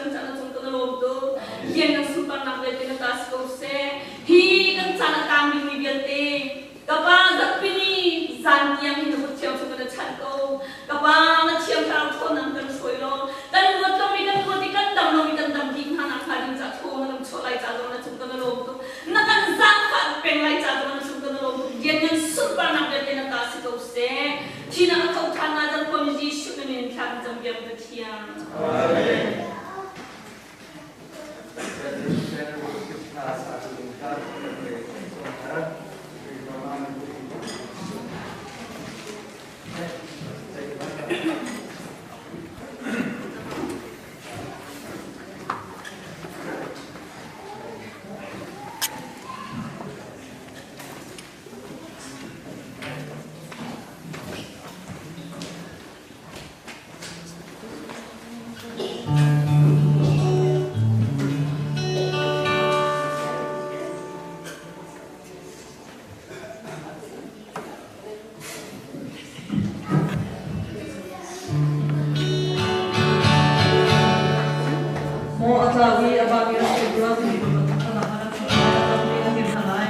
cang caan na cung kan i lawm tuk. Lianngan sunparnak vialte na ta si ko seh. Hi kan caan a tang dingmi vialte ka pa zarhpini zan tiang hin na kut thiang chung kan i chanh ko. Ka pa na thiang thlarau ṭhawnnak kan hruai law kan luat lomi kan luat i kan dam lomi kan dam dih hna nakhnga ding ca thaw na kan chuah lai ca zong na cung kan i lawm tuk. Na kan zaangfah peng lai ca zong na cung kan i lawm tuk. Lianngan sunparnak vialte na ta si ko seh. Thihnak a tho ṭhan na zan khuami Jesuh na min thla kan cam biak Pathian. Amen. Maw a tlau i a bak i a si ruang ti a hna lai.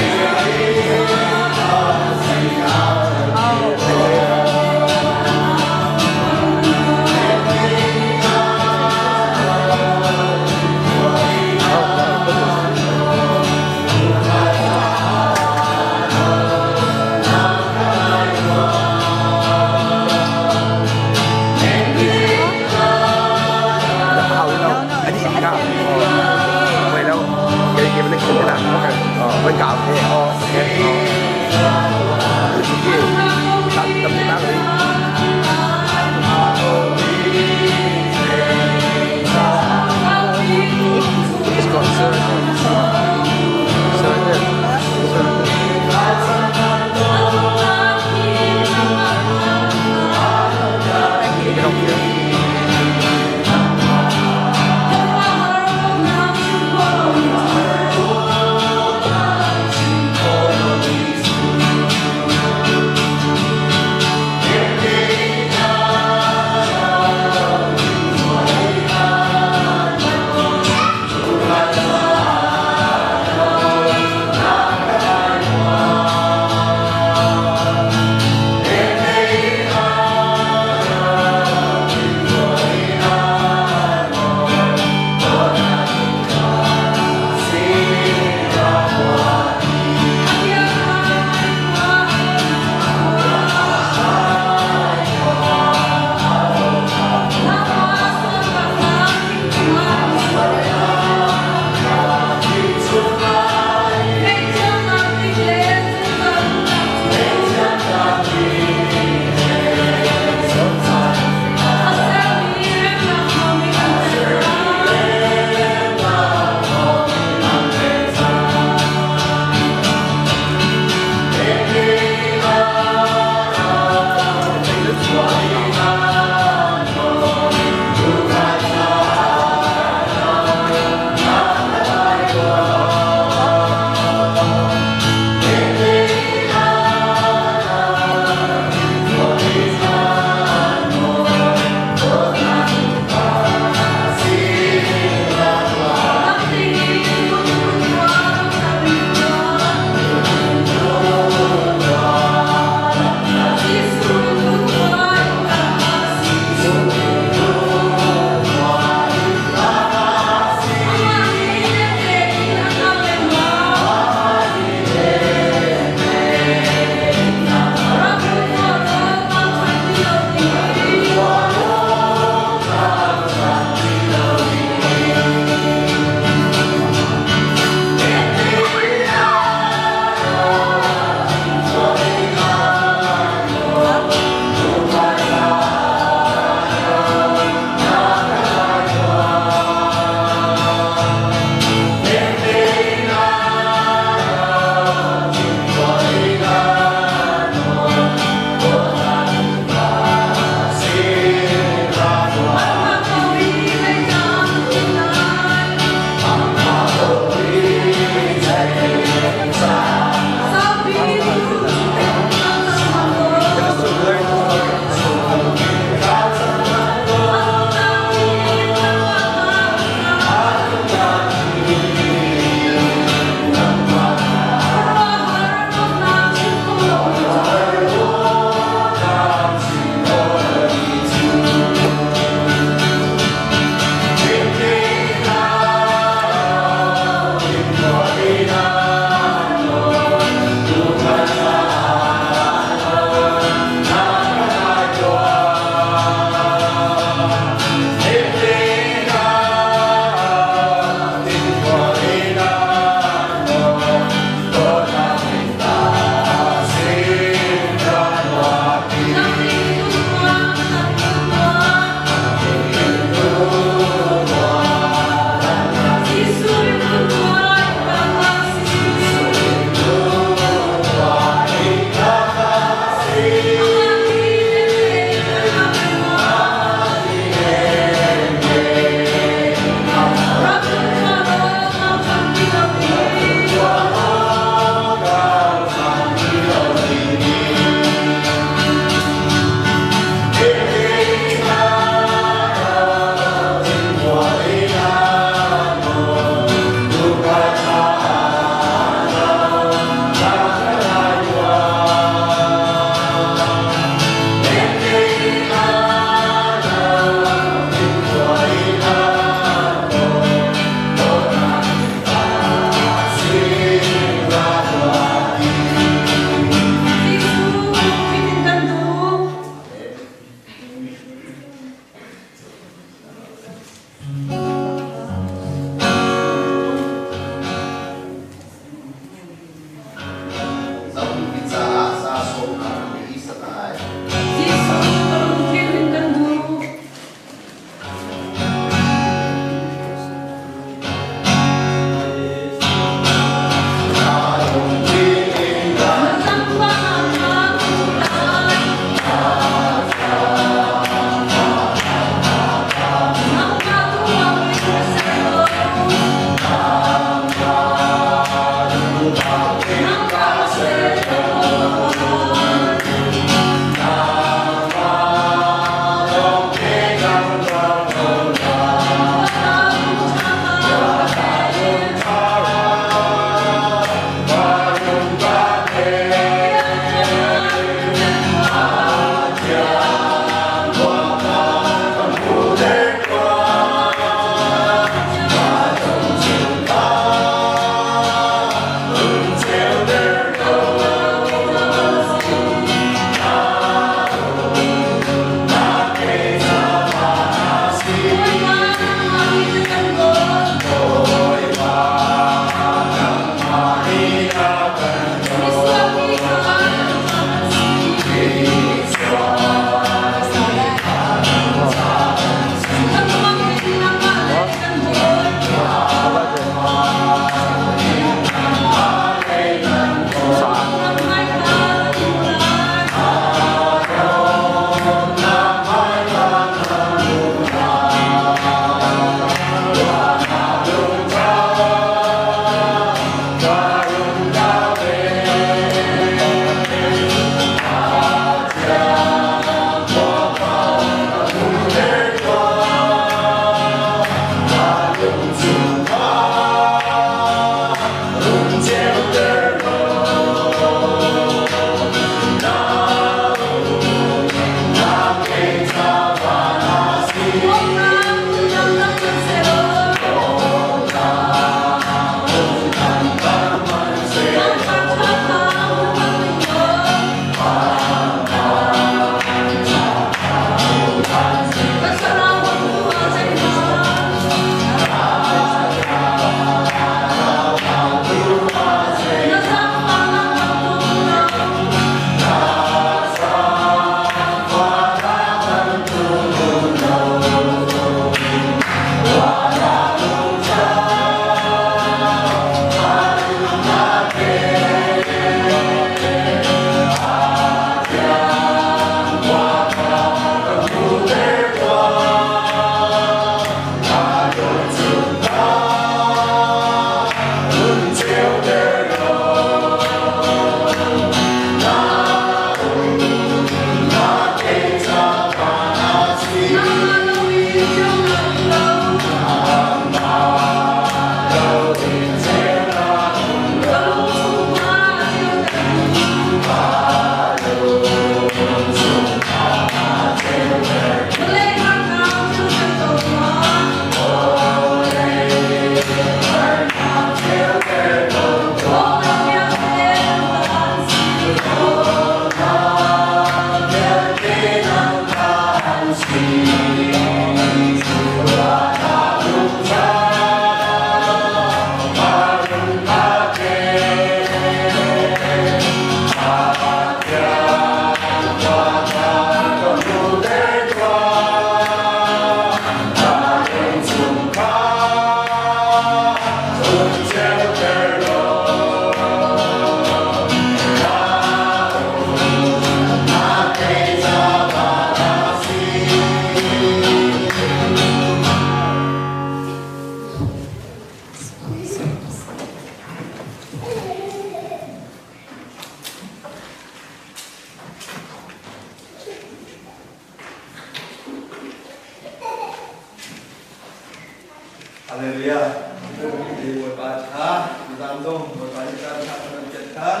Tuzaan zong Bawipa nih caan ṭha kan pek ṭhan.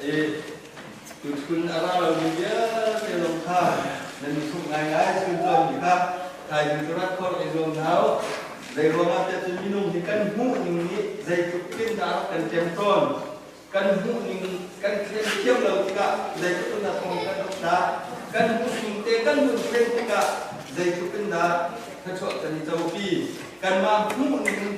I tuchun a ra lomi vialte zong kha nan i sungh ngaingai chun cawnmi kha thaizing cu rat khawh i zuam hna u. Zei ruangah tiah cun minung hi kan hmuh ning nih zeitluk in dah a rak kan ṭem tawn. Kan hmuh ning kan thlen thiam lo tikah zeitluk in dah thong kan rak tla. Kan hmuh ning te kan hun thlen tikah zeitluk in dah thluachuah kan i copi. Kanmah hmuh ning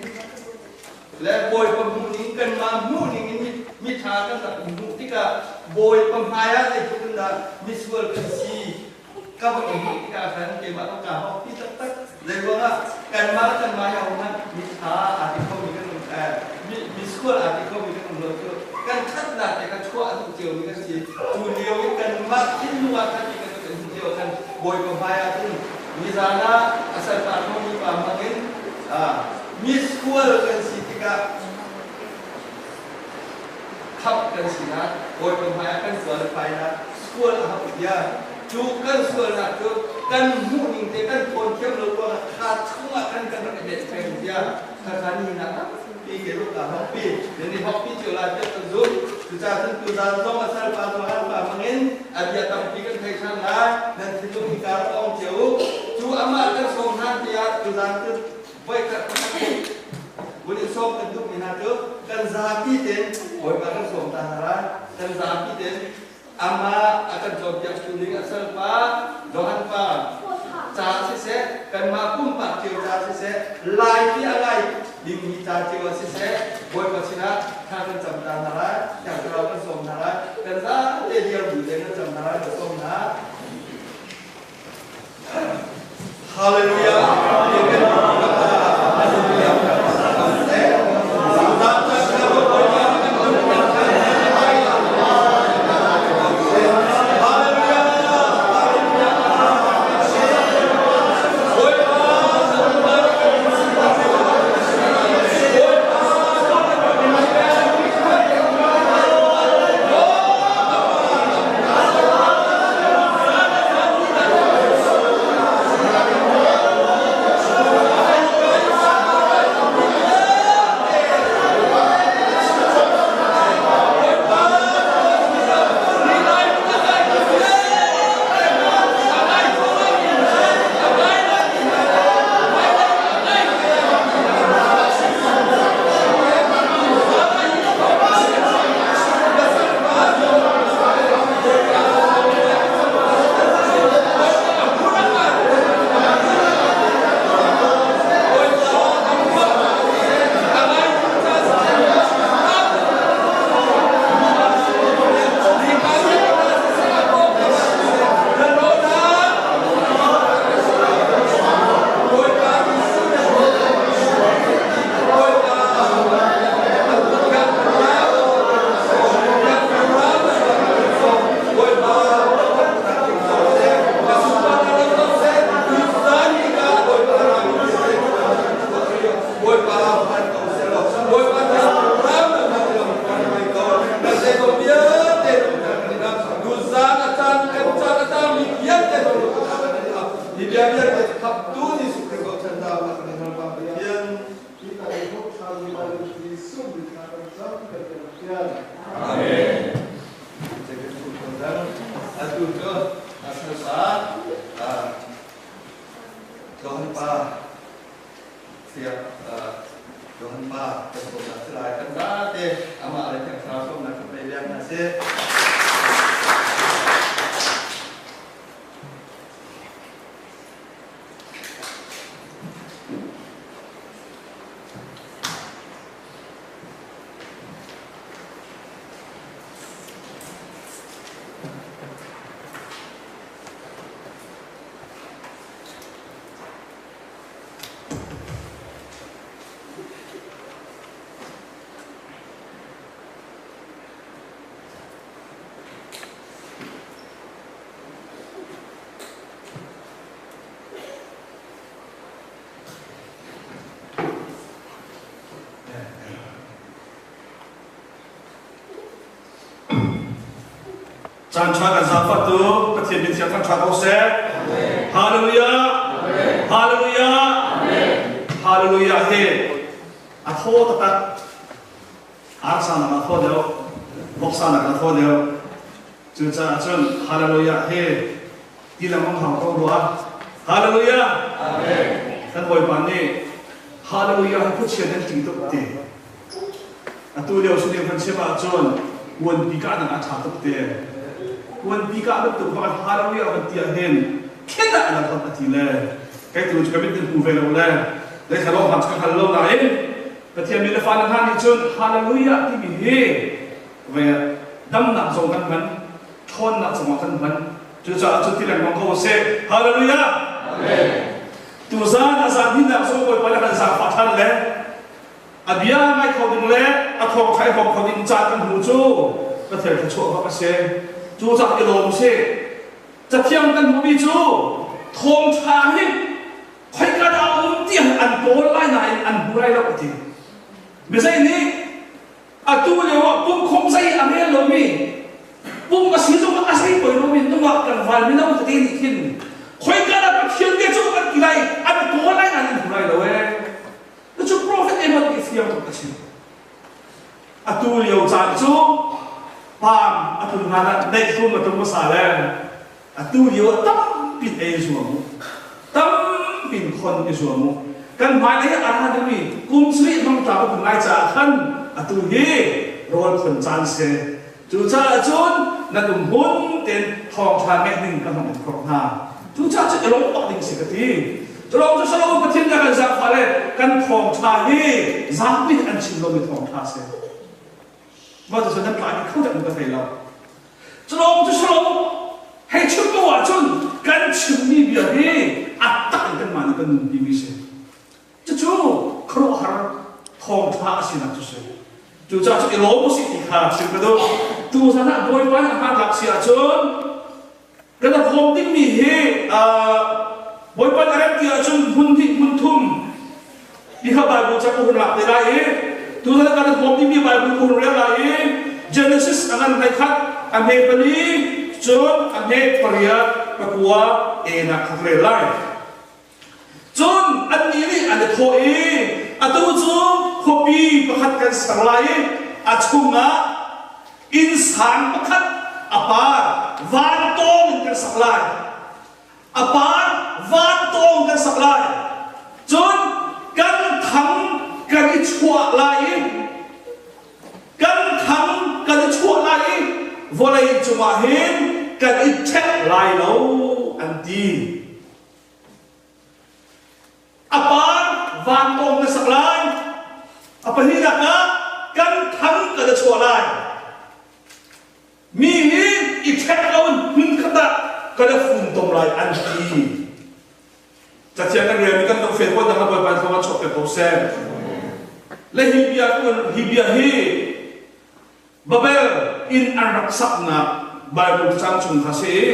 le Bawipa hmuh ning kanmah hmuh ning in miṭha kan rak i hmuh tikah Bawipa hmaiah zeitluk in dah misual kan si ka va i hmuh tikah khan keimah ka kaa hawkpi taktak. Zeiruangah kanmah kanmah hi ahohmanh miṭha aa ti khomi kan um misual aa ti khomi kan um lo cu kan ṭhatnak te kha chuah a duh ciomi kan si. Cu lio i kanmah thinlung ah khan ti kan kan hmuh lio khan Bawipa hmaiah cun nizan ah a salpa khomi pa hmangin misual kan si tikah khamh kan sinak Bawipa hmaiah kan qualify nak sual a hauh bia cu kan sualnak cu kan hmuh ning te kan thawn thiam lo ruangah kha chungah khan kan rak i bet peng bia kha kha ni nak pi ke ruk ka hok pi nan i hok pi cio lai tiah kan zumh cucaah cun tuzaan zong a salpa zong an pa hmangin a bia tampi kan thei ṭhan lai nan thinlung hi kaa rak ong cio u cu amah kan sawm hlan tiah tuzaan cu voikhat pakhat vun in sawm kan duhmi hna cu kan zapi tein Bawipa kan sawm ta hna lai kan zapi tein amah a kan cawnpiaktu ding a salpa Johan pa ca siseh kanmah pumpak cio ca siseh lai ti a ngai dingmi ca cio ah siseh Bawipa sinah thla kan cam ta hna lai Thiang Thlarau kan sawm hna lai kan zate dir bu tein kan cam hna lai ka sawm hna. Hallelujah. Amen. Atu cu a Johan pa siap Johan pa kan sawmnak si lai kan zate amah le Thiang Thlarau sawmnak kan pe biak hna sih. Caan ṭha kan zaangfahtu Pathian min thiang thangṭhat ko seh. Hallelujah! Hallelujah! Hallelujah hi a thaw taktak. Arsa nak a thaw deuh, voksa nak a thaw deuh. Cucaah cun Hallelujah he ti lengmang hau ko rua. Hallelujah! Amen. Kan Bawipa nih Hallelujah hi khuachia nan ṭih tuk ti. Atu lio sinin kan chim ahcun kuanpi kahnak a ṭha tuk te. Kuanpi kah bantuk bak Hallelujah van ti ahhin khen ah an hot a ti le kei tu cu ka mit in hmu ve lo le zeithla lo hmang cu ka hngal lo nain Pathian mi le fale hna nih cun Hallelujah timi hi ve damnak zong kan hman ṭhawnnak zongah kan hman. Cucaah cu ti lengmang ko sih. Hallelujah! Amen. Tuzan a zan hinak zong Bawipa le kan zaangfah ṭhan le a bia ngai kho ding le a thawng ṭha i hrawm kho ding caan kan hmu cu Pathian thluachuah bak a si. Cucaah i lawm sih. Cathiang kan hmuhmi cu thawngṭha hi khoika dah a um tiah an kawl lai nain an hmu lai lo a ti. Mizei nih Atu lio ah pumkhawm zei a rel lomi, pum a si zong a zei poi lomi nungak tlangval mino tete nih khin khoika dah Pathian bia cu an ti lai, an kawl lai nain an hmu lai lo ee. Cucu Prophet Amos nih fiang tuk a chim. Atu lio caan cu paam a tlun hlan ah neihhlum a tlung hmasa le atu lio ah tampi ei zuam u. Tampin khon i zuam u. Kan hmailei ah a ra dingmi kum sarih hmang tlak a ngai caah khan atu hi rawl khon caan si. Cucaah cun nan um hmun tein thawngṭha ngeih ding ka hmang in khorh hna. Cucaah cun i lawm bak ding si ka ti. Culawng cu salo Pathian nih a kan zaangfah le kan thawngṭha hi zapi nih an chim lomi thawngṭha si. Mah cu nan tlai kho dek ka thei lo. Culawng cu salo hei chim ko ahcun kan chimmi bia hi a tak in kanmah nih kan nunpimi si. Cucu khuaruahhar thawngṭha a sinak cu si. Cucaah cu i lawm usih ti kha chim ka duh. Tuzan ah Bawipa nih a hmantlak si ahcun kan a khawm dingmi hi Bawipa nih a rem ti ahcun hmun hnih hmun thum ti kha Bible ca ka hun lak te lai i tuzan ah kan khawm dingmi Bible ka hun rel lai i Genesis a ngan hleikhat a hme pali cun a hme pariat pakua enak kha ka rel lai. Cun annih nih an i thawh i, Atu cu khuapi pakhat kan ser lai i a chungah innsang pakhat a par vantawng in kan sak lai. A par vantawng kan sak lai. Cun kan thang kan i chuah lai i kan thang kan i chuah lai i vawlei cungah hin kan i ṭhek lai lo, an ti. A par vantawng na sak lai. A pahnihnak ah kan thang kan i chuah lai. Mi hi i ṭhek loin hmunkhat ah kan i funtom lai an ti. Cathiang kan relmi kan dongfel puan dang Bawipa thawng ah chuak ko seh. Le hi bia hi bia hi Babel inn an rak saknak Bible cang chung kha si i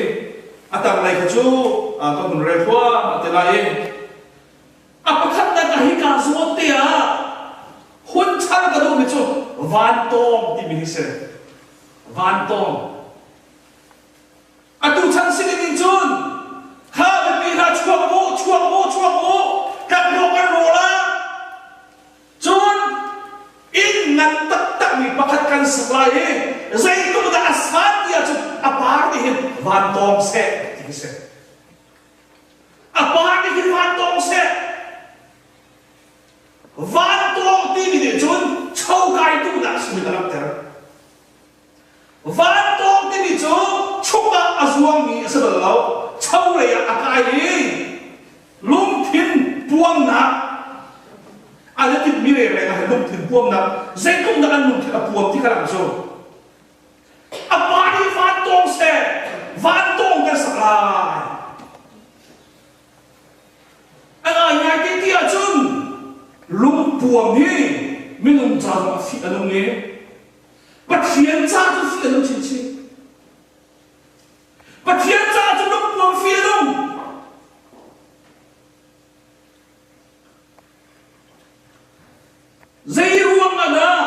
a tanglei kha cu ka hun rel thluahmah te lai i a pakhatnak ah hika zawn te ah hun char ka duhmi cu vantawng timi hi si. Vantawng. Atu chan sining in cun kha mipi hna chuak u, chuak u, chuak u, kan rawk kan rawl ah Cun inn ngan taktakmi pakhat kan sak lai i zeitluk dah a san ti ahcun a par nih hin van tawng seh ti khi si. A par nih hin van tawng seh. Van tawng timi nih cun chokai duhnak simi a langhter. Van tawng timi cu chuk ah a zuangmi a si bal lo. Cho lei ah a kai i lungthin puamnak an i timhmi rengreng ah lungthin puamnak zeitluk dah an lungthin a puam ti kha lang cu. A pa nih van tawng seh, van tawng kan sak lai. A ngaingai ti ti ahcun lungpuam hi minung ca zong a fih a nung i Pathian ca cu fih a nung chinchin. Pathian ca cu lungpuam fih a nung. Zei ruang ah dah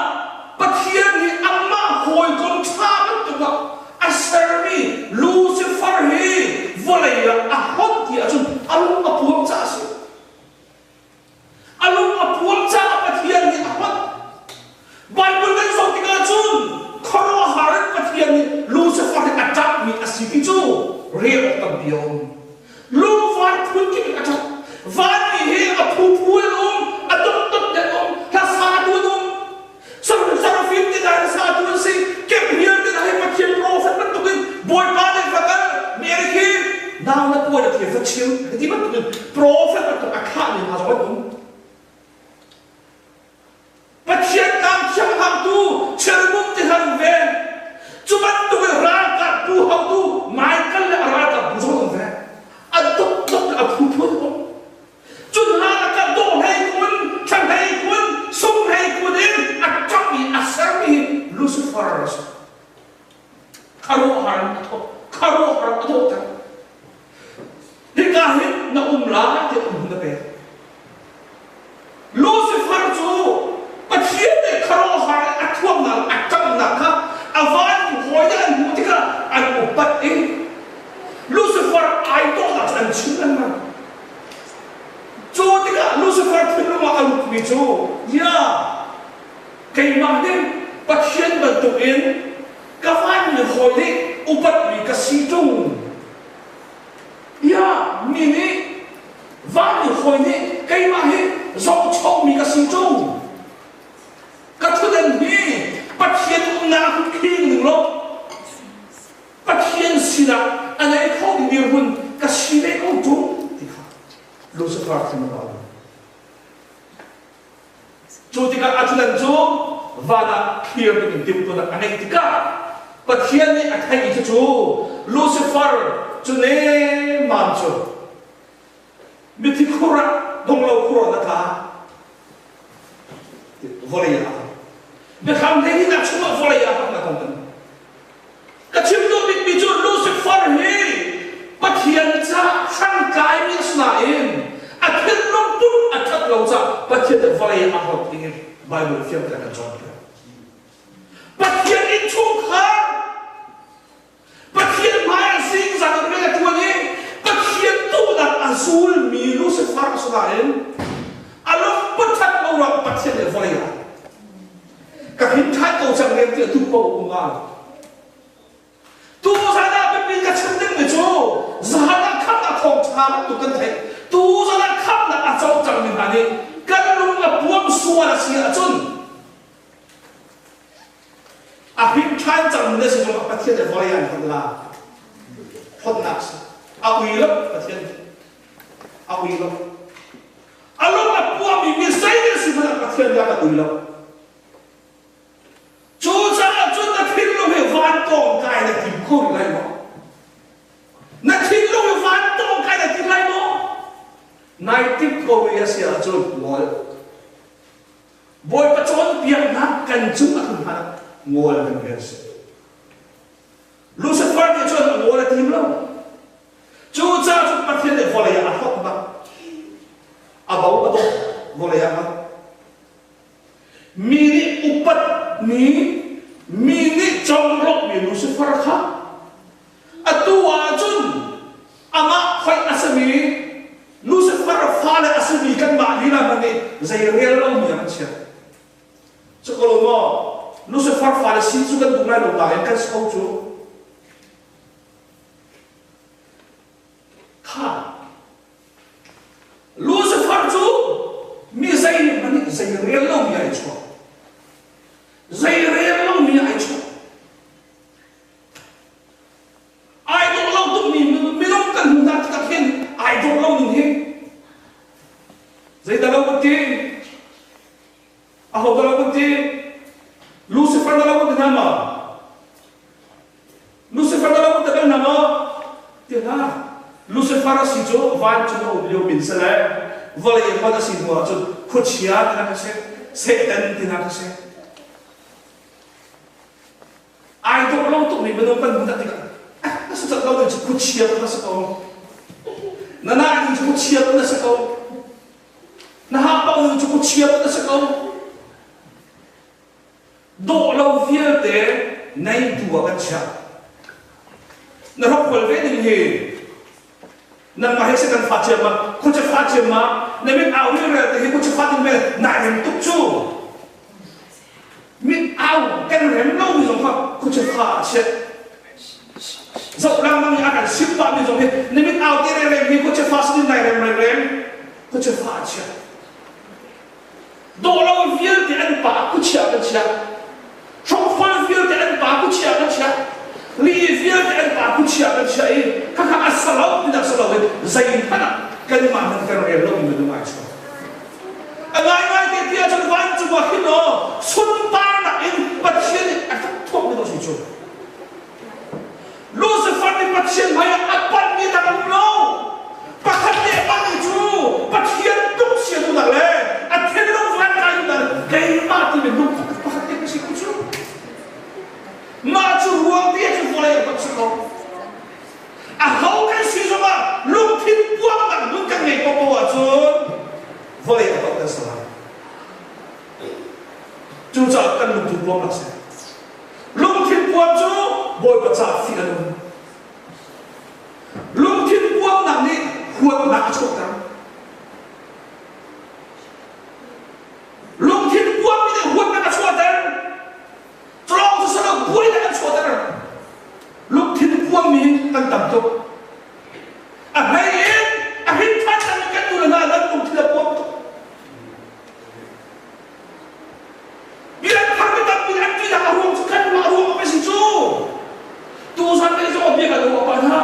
Pathian nih amah hawikom ṭha bantuk ah a sermi Lucifer hi vawlei ah a hlonh ti ahcun a lung a puam caah a si. A lung a puam caah Pathian nih a hlonh. Bible kan zoh ṭapmi a si ti cu rel awk tampi a um. Lungvar phun kip in a ṭap. Vanmi hi a phuphu in a um, a dotdot in an um, hlasatu an um. Sarafim te hna hlasatu an si, Gabriel te hna hi Pathian profet bantukin Bawipa nih va kal, Mary khi nau na puan a thil va chim, ti bantukin profet bantuk a thlahmi hna zong an um. Pathian tlang thianghlimtu cherubim ti hlan ve. Cu bantuk in ralkap bu hotu Michael le a ralkap bu zong an ve. A dotdot le a phuphun um. Cun hna lakah dawh hlei kun, thla hlei kun, sung hlei kun in a ṭamh i a sermi Lucifer a si. Khuaruahhar in a thawk. Khuaruahhar a dawhter. Hika hin na um lai tiah um na pek. Lucifer cu Pathian nih khuaruahhar in a thuamnak a ṭamhnak kha a van hawi nih an hmuh tikah an upat i Lucifer ai dawhnak cu an chim lengmang. Cu tikah Lucifer thinlung ah a lutmi cu, Ya, keimah nih Pathian bantukin ka vanmi hawi nih upatmi ka si ṭung. Ya, mi nih vanmi hawi nih keimah hi zohchomi ka si ṭung. Ka ṭhutdan hi Pathian umnak khing ning law Pathian sinah a nei khomi dirhmun ka si ve ko ṭung ti kha Lucifer thin a pau. Cu tikah a ṭhutdan cu van ah thlir ding in timhtuahnak a ngeih tikah Pathian nih a theih i cucu Lucifer cu nemmam cu mithi khur ah donglo khur ah na tla vawlei ah biakam hlei hinak chungah vawlei ah na tong Ka chim duh bikmi cu Lucifer hi Pathian caah hrankaimi a si nain a thinlung put a ṭhat lo caah Pathian nih vawlei ah a hlawt ding in Bible fiangte a kan cawnpiak. Pathian innchungkhar Pathian hmai ah zingzan in rian a ṭuan i Pathian duhnak a zulmi Lucifer a si nain a lungput ṭhat lo ruang Pathian nih vawlei ah Ka hrin ṭhan ko cang rian tiah tu ko um ngai. Tu zan ah biapi ka chim dingmi cu zan ah khamnak thawngṭha bantuk kan theih. Tu zan ah khamnak a co cangmi hna nih kan lung a puam sual a si ahcun a hrin ṭhan cangmi na si zongah Pathian nih vawlei an hon la. Honnak si. A ui lo Pathian. A ui lo. A lung a puahmi mi zei si hmanh ah Pathian nih a kan ui lo. Cucaah cun na thinlung hi vantawng kai na tim kho rih lai maw? Na thinlung hi vantawng kai na tim lai maw? Nai timh ko i a si ahcun ngol. Bawipa cawnpiaknak kan cung a tlun hmanh ah ngol kan rian si. Lucifer nih cun a ngol a tim lo. Cucaah cun Pathian nih vawlei ah a hlawt bak. A bo a dawh vawlei ah bak. Mi nih upat mi, mi nih conglawmhmi Lucifer kha atu ahcun amah khoih a simi Lucifer fale a simi kanmah lila hmanh nih zei rel lomi ah kan chiah. Cu ko maw Lucifer fale si cu kan duh lai lo nain kan si ko cu. Kha Lucifer cu mi zei hmanh nih zei rel lomi ai chuah. Zei rel lomi ai chuah. Ai dawh lo tukmi minung kan hmuh hna tikah khin ai dawh lo ning hi zeidah lo kan ti aho dah lo kan ti Lucifer dah lo kan ti hna maw Lucifer na lo te bal hna maw? Ti hna. Lucifer a si cu vancung a um lio min si le vawlei hon a si hnu ahcun khuachia ti na ka si, Satan ti na ka si. Ai dawh lo tukmi minung kan hmuh tikah na si cat lo ding cu khuachia na si ko. Na nah ding cu khuachia na si ko. Na hak ding cu khuachia na si ko. Dawh lo vialte neitu ah kan chiah. Na hrokhrol ve ding hi nangmah hi kan fa ciam ma khuacha fa ciam ma na mit au rel te hi khuacha fa ding mel nai rem tuk cu mit au kan rem lo mi zong kha khuacha fa a chiah. Zoh lengmang i a kan sim pahmi zong hi nimit au te reng reng hi khuachia fa sin nai rem reng reng khuachia fa a chia. Dawh lo vialte an pa khuachia kan chia. Hrokhrol vialte an pa khuachia kan chia. Li vialte an pa khuachia kan chia i khakha a salo tinak salo in zeihmanh ah kanmah hmanh kan rel lo mi minung ai chuak. A ngaingai te ti ahcun vancung ah khin aw sunparnak in Pathian nih a rak thuak mi si cu. Lucifer nih Pathian hmai ah a palhmi dang a um lo. Pakhat le palhmi cu Pathian tuk sia duhnak le a thinlung van kai duhnak keimah timi lungput pakhat te ka si ko cu. Mah cu ruang te cu vawlei a si ko. A ho kan si zongah lungthin puangnak nun kan ngei paohpaoh ahcun vawlei a kan si lai. Cucaah kan lungthin puangnak si. Lungthin puang cu Bawipa caah fih a nung. Lungthin puangnak nih huatnak a chuahter. Lungthin puangmi nih huatnak a chuahter. Culawng cu salo buainak an chuahter. Lungthin puangmi kan tam tuk. A hlei in a hrin ṭhan cangmi kan nu le hna nan lungthin a puang tuk. Biakthar mi tampi an ṭihnak a ruang cu kanmah ruang a si cu. Tuzan te zong a bia kan ruah pah hna.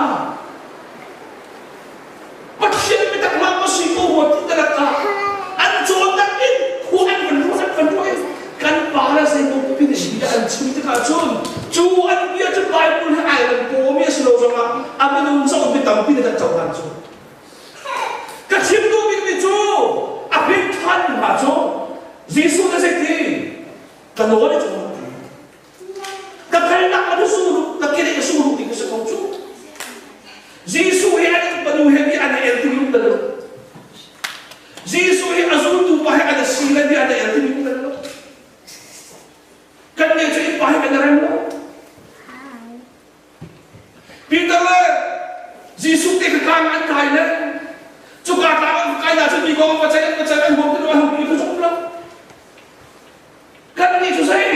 Pathian biatak lam a si ko rua ti na ah an cawnnak in khua an van ruah an van ruah i kan pa le zeibantuk in bia an chim tikah cun cu an bia cu Bible he ai rem pawmi a si lo zongah a minung zoh mi tampi nih kan cohlan cu. Ka chim duh bikmi cu a hrin ṭhan hna cu Jesuh na zeiti ka nawl i cu ka kalnak a su ka kele ka su ti ka si ko cu Jesuh he an panu he bi an el ti lung lo Jesuh he a zultu pa he an si le bi an el ti lung lo kan ne cu pa he kan rem lo Peter le Jesuh te kha tlang an kai le cuka tlang an kai na cu mi kong va ceih va ceih an huam ti lo an huam ti lo lo kan nih cu zei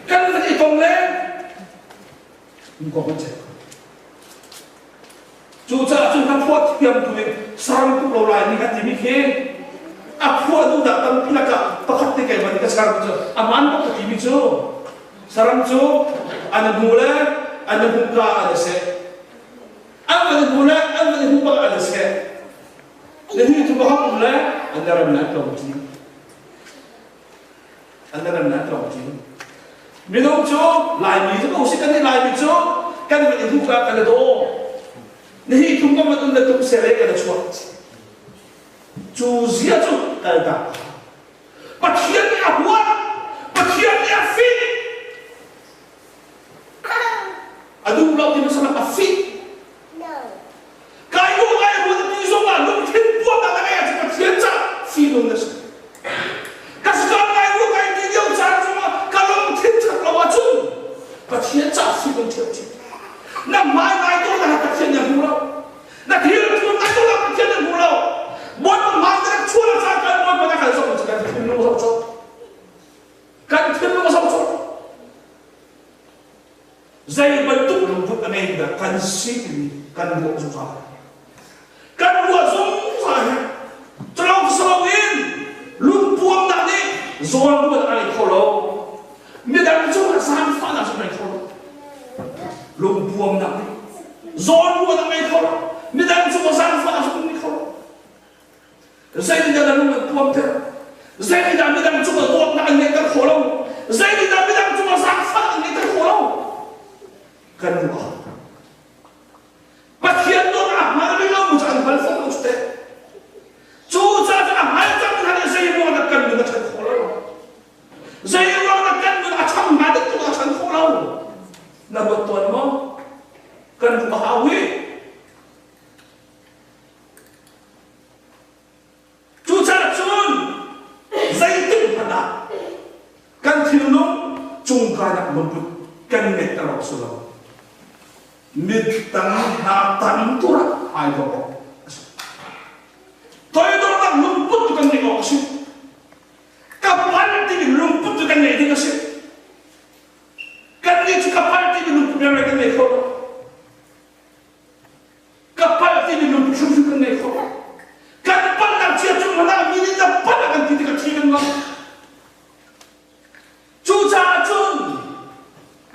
kan van i tong le mi kong van ceih cucaah cun kan phuah thiam tu nih saram tuk lo lai ni kan timi khi a phuah duh dah tampi lakah pakhat te keimah nih ka ser cu aman bak ka timi cu Saram cu an hmu le an hmu ka an i seh. An van hmu le an van hmu bak an i seh. Na hi thu bak um le an na ram na tlawm ti. An na ram na tlawm ti. Minung cu Laimi cu ko si kan i Laimi cu kan van i hmu ka kan i daw. Na hi thum ka van um na tum sele kan i chuak. Cu zia cu kal tak. Pathian nih a huat. Pathian nih a fih. A duh lo ti masalah a fih. Kai lu kai ruat ti zong ah lungthin puan a ngei ahcun Pathian ca fihnung na si. Ka sika kai lu kai ti lio caan zong ah ka lungthin that lo ahcun Pathian ca fihnung thiamthiam. Na hmai ngai to na Pathian nih a hmu lo. Na thil thur na tu lang Pathian na hmu lo. Bawipa hmai na rak chuah caan kan Bawipa na kal zong kan thinlung zoh cawk. Kan thinlung zoh cawk. Zei bantuk lungput a ngei dah kan si timi kan ruah zungzal. Kan ruah zungzal hi culong salo in lungpuamnak nih zawn ruat a ngei kho lo. Midang cungah zaangfahnak cu ngei kho lo. Lungpuamnak nih zawn ruat a ngei kho lo. Midang cungah zaangfahnak cu ngei kho lo. Zeitindah na lung an puamter? Zeitindah midang cungah dawtnak an ngeihter khawh lo? Zeitindah midang cungah zaangfahnak an ngeihter khawh lo? Kan ruah. Pathian dawtnak a hngal rih lo mu cu an hngal fawn lo cu teh. Cu caah cun a hngal cang hna nih zei ruangah dah kan nun a ṭhat khawh lo? Zei ruangah dah kan nun a ṭhang hnga deuh tuk a ṭhan khawh lo? Na ruat tawn maw? Kan ruah hau hi. Cucaah cun zeitik hmanh ah kan thinlung cungkainak lungput kan ngeihter awk si lo. Mitang hna tam turah ai dawh awk a si. Toidornak lungput tu kan ngeih awk a si. Ka pal timi lungput tu kan ngeih ding a si. Kan nih cu ka pal timi lungput kan ngei kho lo.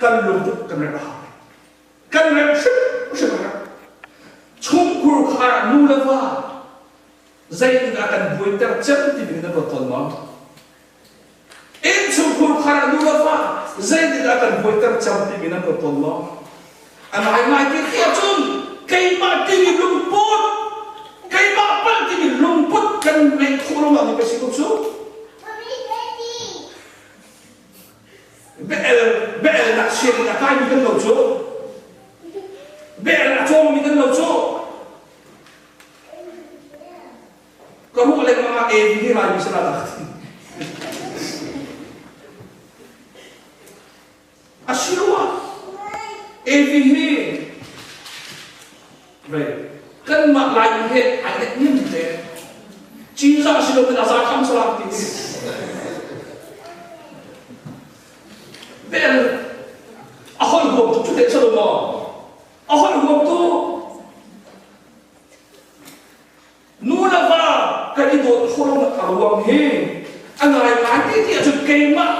Kan lungput kan remh a hau. Kan remh hrimhrim a herh. Chungkhur khar ah nu le va zeitindah kan buaiter cem timi nan ruat tawn maw? Innchungkhur khar ah nu le va zeitindah kan buaiter cem timi nan ruat tawn maw? A ngaingai ti ti ahcun keimah timi lungput, keimah palh timi lungput kan ngeih khawh lo nak ni pei si ko cu. Bel bel nak sianginn a kaimi kan lo cu. Bel a cawngmi kan lo cu. Ka ruah lengmang ah AV hi Laimi si la dah ti. Asiloah AV hi vei kanmah Laimi he ai net nim te. Cinzah si lo in a za kham salam ti ni. Bel a hol huam tuk cu te salo maw? A hol huam tu Nu le va kan i dawt khawh lonak a ruang hi a ngaingai ti ti ahcun keimah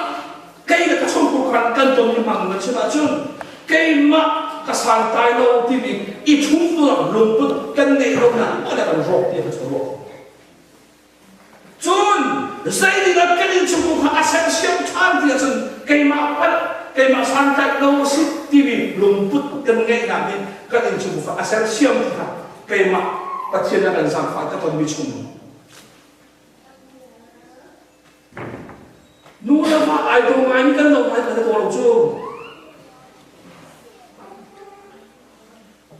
kei le ka chungkhur khan kan ton mi hmang na chim ahcun keimah ka santlai lo timi i chungtuar lungput kan ngeih lonak mah le kan rawk ti kha ruah. Cun zeitindah kan innchungkhur kha a sersiam ṭhan ti ahcun keimah palh keimah santlaih lo a si timi lungput kan ngeihnak nih kan innchungkhur kha a sersiam ti kha keimah Pathian a kan zaangfah ka tonmi chung nu le va ai daw ngai kan lo ngai kan daw lo cu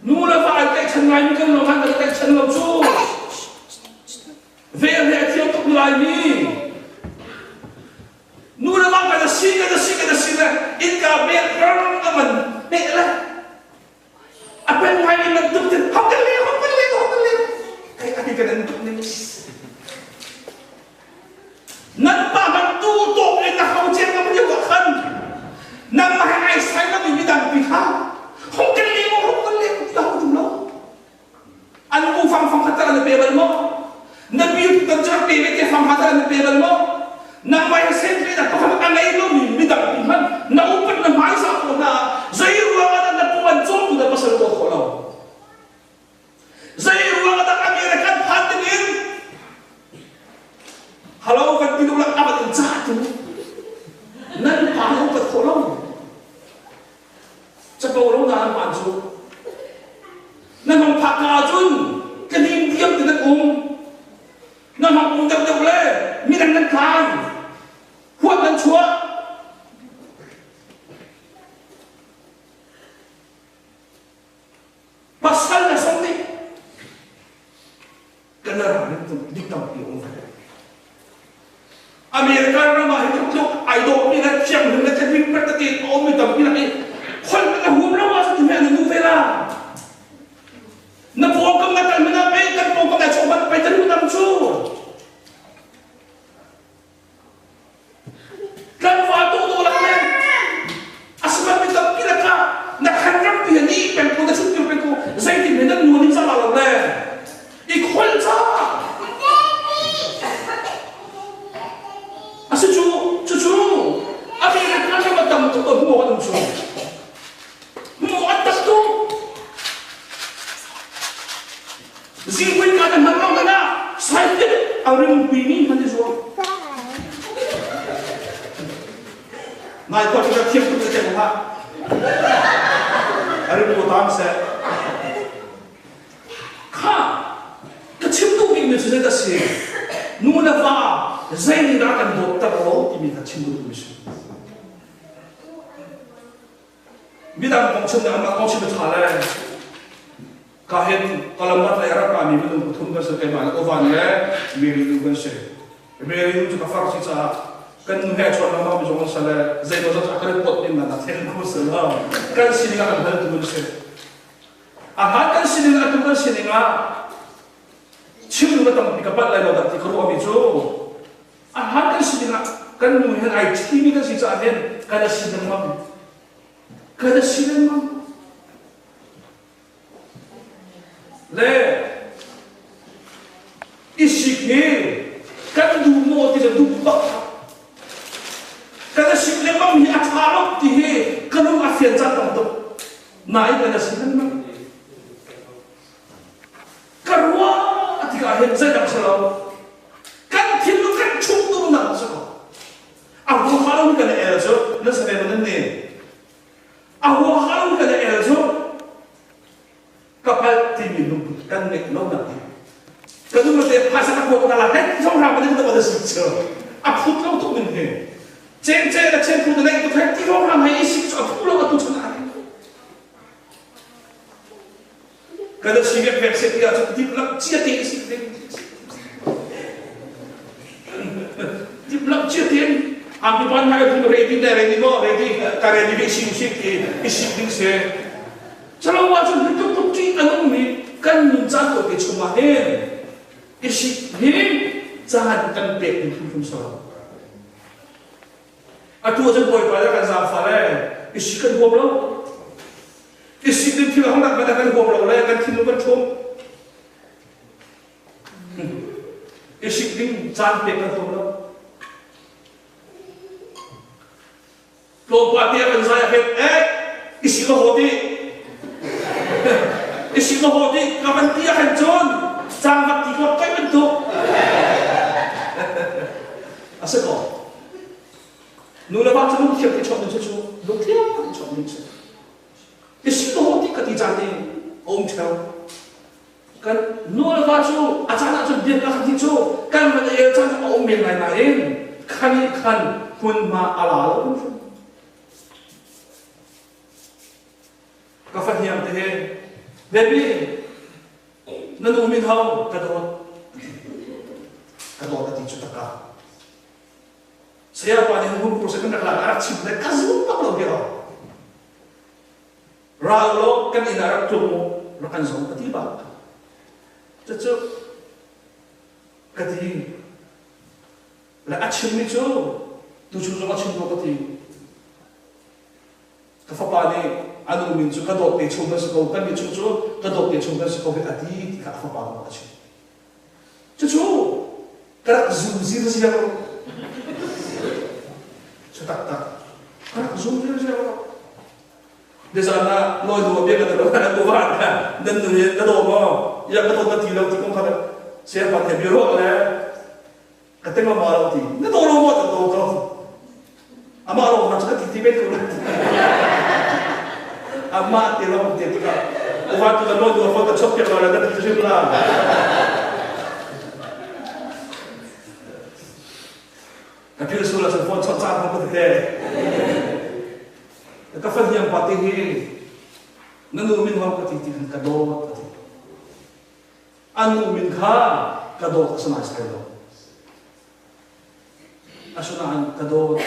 Nu le va ai tlaihchan ngaimi kan lo kan kan tlaihchan lo cu. Vel he a thiam tuk laimi. Nu le va kan si kan si kan si le innka bel rang a man peh le a pen ngai mi man tuk tin hok kan le hok kan le hok kan le kai ati kan an tuk ning Nan pa man tu tawk in na hau chen ngam lio ah khan nangmah he ai sai lomi midang pi kha hung kan le maw hung kan le ti hau tum lo an u fang fang khat an pe bal maw na pi tu kan chak pe ve te fang khat an pe bal maw nangmah he sen le na pakhat a ngei lomi midang pi hman na upat na hmai sa ko na zei ruang ah na pu an cawm tu na pasal ko kho lo Zei ruang ah dah American phan ding in Hello kan ti duh la abat in ca tu nan pa ho pat khawh lo capo lo na nan pan cu nan hong phak ka ahcun ka nim diam ti nan um nan hong um deuh deuh le midang nan kai huat nan chuah Pasal le song nih kan ram in dik tampi um ve. American ram ah hi tluk tluk ai dawh mi le thianghlim le thlahlim pek tete a um mi tampi lak i khol na hum lo ah cun an nu ve la. Na pawngkam na kal mina pe kan pawngkam na chawbat pe tan nam cu. Tlangval dawhdawh lak le a sifakmi tampi lakah na khan rampi he ni peng ko na chungtir peng ko zeitin he nan nuan in cang lo le i khol ca a si cu cucu a mi le kan ram a tam tuk hmu an um cu hmu an tam tuk Zingpui ka na hman lo hmanh ah saitit a ringpi mi hman i zuam. Nai khua cu thiam tuk na teng hlah. A ring ko tam seh. Kha ka chim duh bik mi cu zei dah si? Nu le va zei nih dah kan dawt ter lo timi kha chim duh mi si. Midang kong chim le anmah kong chim a ṭha le ka hin Columbus lei a rak rami minung pathum kan si keimah le Ovan le Mary nu kan si. Mary nu cu ka far si caah kan nu he a chuan lengmang mi zong an si le zeimaw zat a kan pot ning nak then khu si lo kan sining ah kan hal tu an si. A hlan kan sining atu kan sining ah chim nu tampi ka palh lai lo dah ti ka ruah mi cu A hlan kan si dingah kan nu he ai ṭhimi kan si caah hin kan a si lengmang. Kan a si lengmang. Le isik hi kan duh maw ti le duh bak. Kan a sik lengmang hi a ṭha lo ti hi ka lung a fiang. Nain kan a si lengmang. Ka ruah tikah hin zeidang si lo. Kan thinlung kan chung duhnak si ko. A huaha lo kan el cu na sa ve nan ne. A huaha lo kan el cu ka palh timi lungput kan ngeih lo nak hi. Ka nu te phaisa ka kuat na la het zong ra ma ding da si chu. A phut lo tuk ning hi. Chen chen la chen phu na nei tu thai ti rong ram hai isi chu a phu lo atu chun a Kan si vek vek se ti ahcun diplam cia te si ding. Diplam cia te ang tu pan hai tu ready ne ready mo ready ka ready ve sim si ti i sik ding se. Chalo wa cun hi tuk tuk ti anung mi kan nun caan to te chungah hin i sik hi caan kan pek ding hrimhrim so. Atu ahcun Bawipa le kan zaangfah le i sik kan huam lo. I sik ding thil hong nak kan huam lo le kan thinlung kan ṭhum. I sik ding caan pek kan huam lo. Tlawmpal te kan zai ah eh i sik a haw ti. I sik a haw ti ka van ti ah khan cun cangvat ti ko kai bantuk. A si ko. Nu le pa cu lungthiam ti chawnh ding cu lungthiam ti chawnh ding si. I si ko ti ka ti caan ni a um theo. Kan nu le pa cu a caan ahcun bia ka ti cu kan van el caan a um men lai nain khan i khan hmunhma a la lo. Ka fahniang te he baby na nu min ho ka dawt ka dawt a ti cu taka Saya pa nih hung pur kan rak lak a rak chim le ka zum bak lo bia ral lo kan inn ah rak tlung mu rak kan zong ka ti bak cucu ka ti le a chimmi cu tuchun zong a chim ko ka ti ka fapa nih a nu min cu ka dawt te chung kan si ko kan mi chung cu ka dawt te chung kan si ko hi a ti ti kha a fapa a chim Cucu ka rak zum zirziar lo. Cu taktak. Ka rak zum zirziar lo. Nizan ah lawi nu bia ka na na uva kha nan nu na daw maw? Ya ka daw ka ti lo ti kong kha saya pa the biro le ka teng ma lo ti. Na daw lo maw ta daw ko. Amah lo ma ka ti ti bet ko. Amah te lo te tika. Uva tu ka lawi nu fa ka chop piak lo la ka ti rim la. Ka phil sul ahcun phone chawnh caan ka tete. Ka fahniang pa te hi na nu min hong ka ti ti khan ka dawt a ti. A nu min kha ka dawt a si naisai lo. Asinain ka dawt.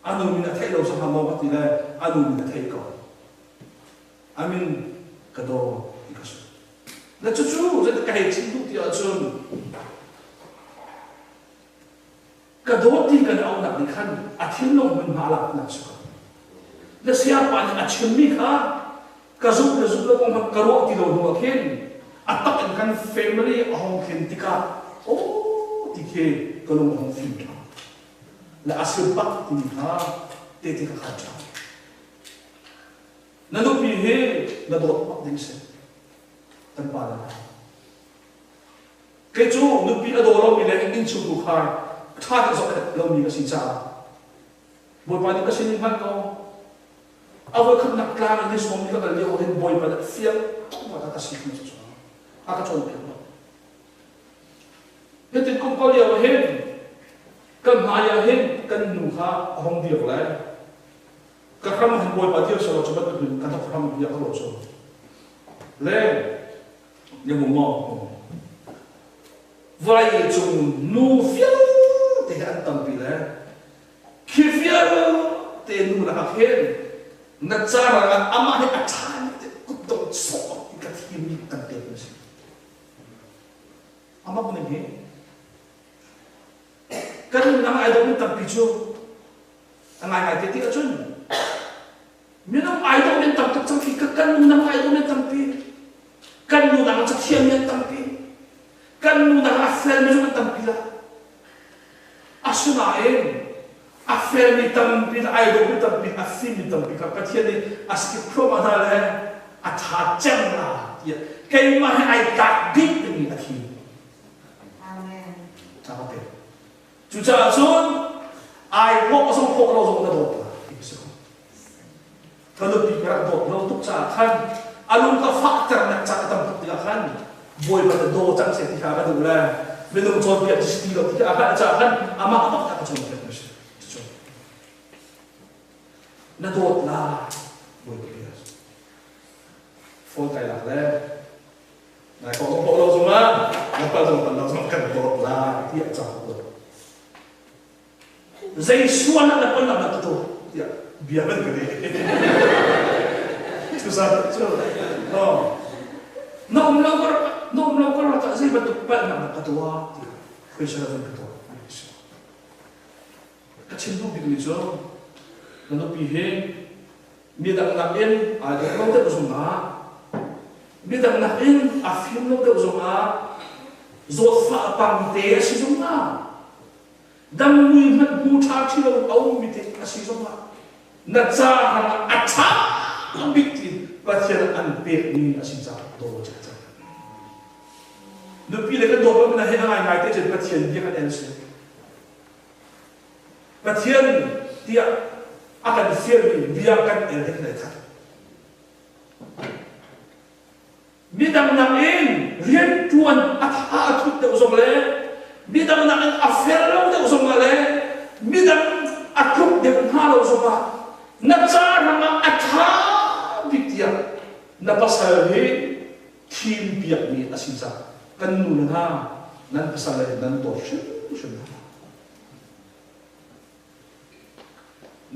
A nu min a theih lo sangha maw ka ti le a nu min a theih ko. A min ka dawt ti ka si. Na cucu zeitik ka hei chim duh ti ahcun ka dawt ti kan auhnak nih khan a thinlung hmunhma a laknak si ko. Na sayapa nih a chimmi kha ka zumh le zumh lo kong hmanh ka ruah ti lo hnu ah khin a tak in kan family a hong thlen tikah aw ti khi ka lung a hong fim ṭhan. Le a si bak timi kha tehte ka khan ṭhan. Na nupi hi na dawt bak ding si. Kan pa le hna. Kei cu nupi a daw lomi le innchungkhar khar ṭha te zohkhenh lomi ka si caah Bawipa nih ka sin in hmanh ko. A voikhatnak tlang in ni sawm ni ka kal lio hin Bawipa nih fiang tuk a ka si ti cu a ka cawnpiak bak. Hitin kum ko lio hin kan hmai ah hin kan nu kha a hong dir lai. Ka hram han Bawipa dir selaw cu bantuk in ka hram bia ka ruah cu. Le na hmu maw? Vawlei cung nu vialte hi an tampi le khi vialte nu lakah khin na carang ah amah hi a ṭha te kutdong sawh in ka thimmi kan pek na si. Amak ning hi kan nunnak ai dawhmi tampi cu a ngaingai te ti ahcun minung ai dawh men tam tuk cang khi kan nunang ai dawh men tampi kan nunang cathiam men tampi kan nunang a fel mi zong an tampi la asinain a felmi tampi le ai dawhmi tampi. tampi a fimmi tampi kha Pathian nih a skip thluahmah hna le a ṭha cem la tiah keimah he ai tlak bik dingmi a thim. Amen. A ka pek. Cucaah cun ai rawh zong khawh lo zong na dawt la ti a si ko. Ka nupi ka rak dawt lo tuk caah khan a lung ka fahternak caan a tam tuk tikah khan Bawipa na daw cang seh ti kha ka duh le minung cawnpiak ci si ti lo ti kha a hngalh caah khan amah bak kha ka cawnpiak mi a si. Cucu na dawt lai Bawipa bia phone kai lak le nai kong zong lo zongah na pal zong pal lo zong kan dawt lai tiah ca ka kuat. Zei sual ah na pal na ka tuah tiah bia kan ka leh. Cusa cu no na um lo kar na um lo kar lakah zei bantuk palhnak na ka tuah tiah question a ka tuah. Ka chim duh bikmi cu na nupi hi midang nakin aa dawh lo deuh zongah midang nakin a fim lo deuh zongah zawtfah pangte a si zongah dam mui hmanh hmu ṭha ṭhi lo a ummi te a si zongah na ca hrangah a ṭha bik ti Pathian an pekmi a si caah daw cang cang. Nupi le kan dawt na he a ngaingai te cun Pathian bia kan el si. Pathian tiah a kan fialmi bia kan el he kan ei khat. Midang nakin rianṭuan a tha a thut deuh zong le midang nakin a fel lo deuh zongah le midang a tluk deuh hna lo zongah na ca hrangah a ṭha bik tiah na pasal hi thim piakmi a si caah kan nu le hna nan pasal le nan dawt hrimhrim hna.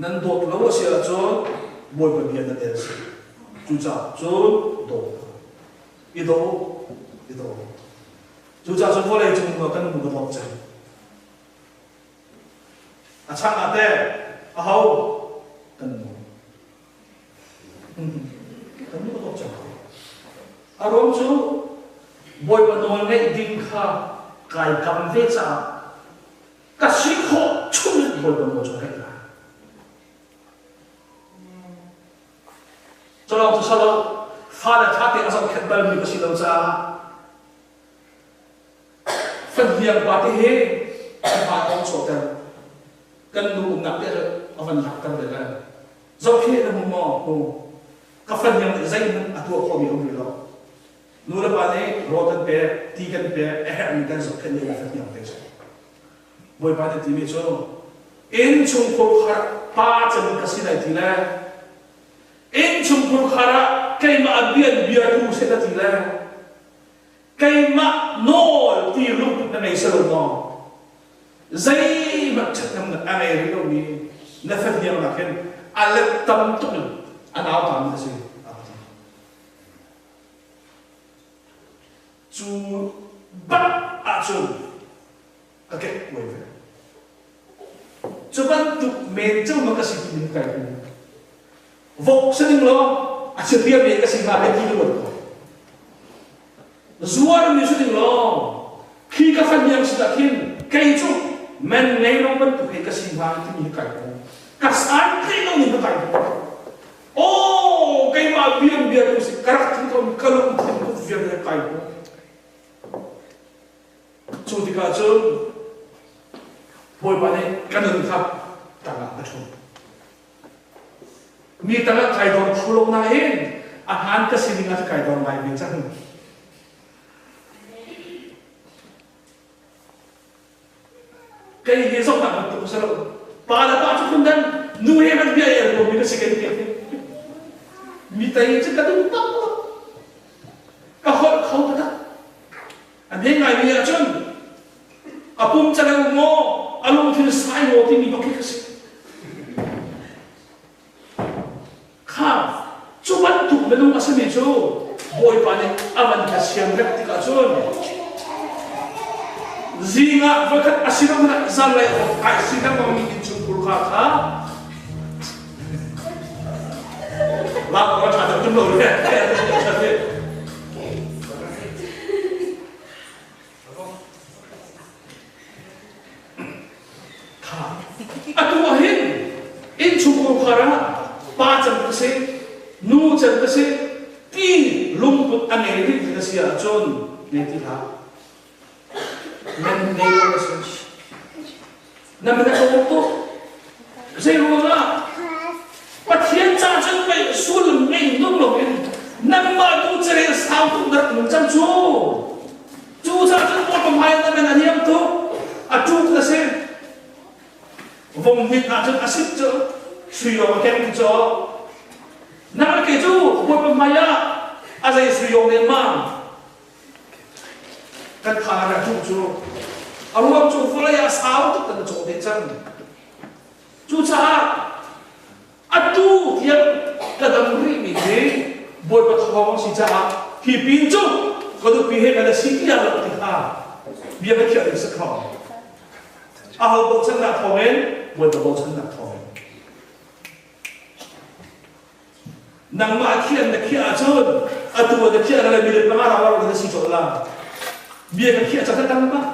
Nan dawt lo a si ahcun Bawipa bia nan el si. Cucaah cun dawt hna. I daw, i daw. Cucaah cun vawlei cung kan nu ka dawt cem. A chang ah teh aho kan nu. Kan nu ka dawt cem. A ruang cu Bawipa nawl ngeih ding kha kai kam ve caah ka si khawh chung in Bawipa nawl cu ngaih lai. Culawng cu salo fale ṭha te a zohkhenh balmi ka si lo caah fahniang pa te he kan pa kong chuahter kan nu umnak te a van lakter ve le zohkheh na hmu maw hmu ka fahniang nih zeihmanh a tuah khawhmi a um rih lo Nu le pa nih rawl kan pek, ti kan pek, a herhmi kan zohkhenh lio ah hniang te si. Bawipa nih timi cu inn chungkhur khar pa cem ka si lai ti le inn chungkhur khar ah keimah a bian biatu se ka ti le keimah nawl ti lungput na ngei selo maw zeihmanh ṭhathnemnak a ngei rih lomi na fahniang nak hin a let tam tuk in a nauta mi a si. Cu bak ahcun ka kekkuai ve. Cu bantuk men cu ma ka si ti ning kai hmu. Vok si ning law a chihriam me ka si hnga he ti ka ruat ko. Zuar mi si ning law khi ka fahniang si dah khin kei cu men ngei lo bantuk he ka si hnga timi hi kai hmu. Ka san tlei lo ning ka kai hmu. Aw keimah bian bia tu si ka rak thin ko ka lungthin put vial he kai ko. Cu tikah cun Bawipa nih ka nun kha tangah a ṭhu. Mi tangah kai dor kho lo nain a hmaan ka sining ah kai dor ngai ve cang. Kei hi zohnak bantuk ka si lo. Pa le pa cu phun dang, nu he hmanh bia el komi ka si kei ti. Mi tei cu ka duh bak lo. Ka holh kho taktak. A hme ngaimi ahcun a pum caleu maw, a lungthin sai maw timi bak khi ka si. Kha cu bantuk minung a simi cu Bawipa nih a van ka siamremh tikah cun zing ah voikhat a si lo hmanh ah zanlei awk ai si lengmangmi innchungkhur kha kha lak awk a ṭha deuh ṭung lo le Atu ah hin innchungkhar ah. Pa cem ka si, nu cem ka si, ti lungput a ngei rih na si ahcun ngei ti hlah. Nan ngei lo na si. Na min a tlawm tuk. Zei ruangah Pathian ca cun pei sullam ngei nung loin nangmah tu carel sau tuk na rak nung cang cu. Cu ca cun Bawipa hmai na men a niam tuk. A ṭuk na si. Vom hmit ahcun a sit cu sui yong a keng ti cu. Nang le kei cu Bawipa hmai ah a zei sui yong lengmang. Kan tha a ṭuh cu a ruang cu vawlei ah sau tuk kan cawh ve cang. Cucaah atu tiang ka dam rihmi hi Bawipa thawng si caah hi pin cu ka nupi he kan si ti lo ti kha bia ka khiah ding si kho. Aho bochannak thawngin Bawipa bochannak thawngin. Nangmah khiah na khiah ahcun atu na khiah le minute panga rau rau na si colh la. Bia ka khiah cang tam bak.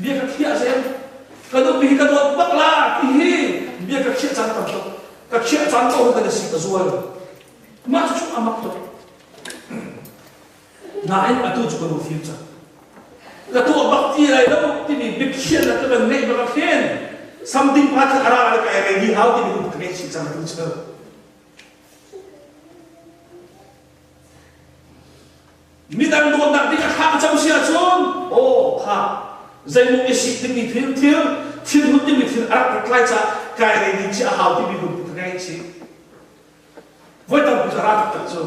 Bia ka khiah zen. Ka nupi hi ka dawt bak la ti hi bia ka khiah cang tam tuk. Ka khiah cang ko ka na si ka zual. Mah cu amak tuk. Nain atu cu ka nu fim cang. Ka tuah bak ti lai lo timi biakhiahnak ka kan ngeih bak ah khin something pa kha a ra le ka ready hau timi ka ngeih chih cang atu cu. Midang dawtnak ding a thla ka cam si ahcun aw kha zeimaw i sik dingmi thil thil thil hut dingmi thil a rak rat lai caah kai ready chi a hau timi lungput ka ngei chih. Voi tampi cu a ra taktak cu.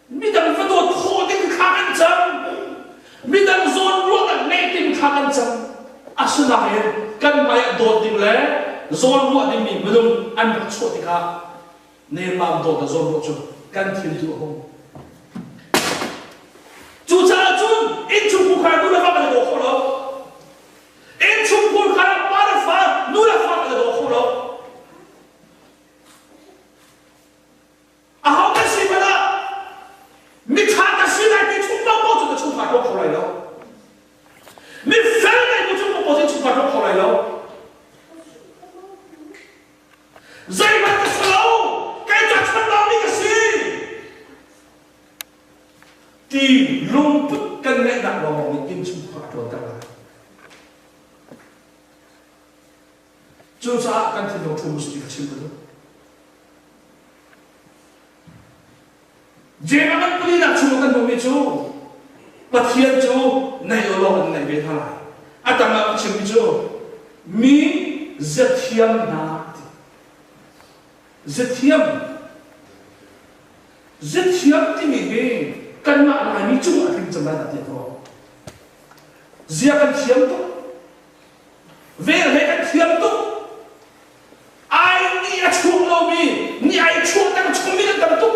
Midang va dawt khawh ding kha kan cang. Midang zawn ruahnak ngeih ding kha kan cang. Asinain kan hmai ah dawt ding le zawn ruah dingmi minung an rak chuah tikah nemmam dawt le zawn ruah cu kan thil cu a hung. Cucaah cun innchungkhar kha nu le va kan i daw kho lo. Innchungkhar kha pa le fa, nu le fa kan i daw kho lo. Aho kan si hmanh ah miṭha ka si lai ti chung paohpaoh cu ka chungkhar tuah kho lai lo. Mifel lai bu chung paohpaoh cu chungkhar tuah kho lai lo. Zeihmanh ka si lo, kei cu a chambau ka si. Ti lungput kan ngeihnak lawng nih innchungkhar a ṭuanter lai. Cucaah kan thinlung ṭhum si ti ka chim ka duh. Jeim a palinak chung kan hmuhmi cu Pathian cu naih law an naih ve hna lai. A tang ah ka chimmi cu mi zathiam hna ti. Zathiam zathiam timi hi kanmah Laimi cung ah tling cang lai dah ti ko. Zia kan thiam tuk. Vel he kan thiam tuk. Ai ni a chuak lomi, ni ai chuahter chungmi kan tam tuk.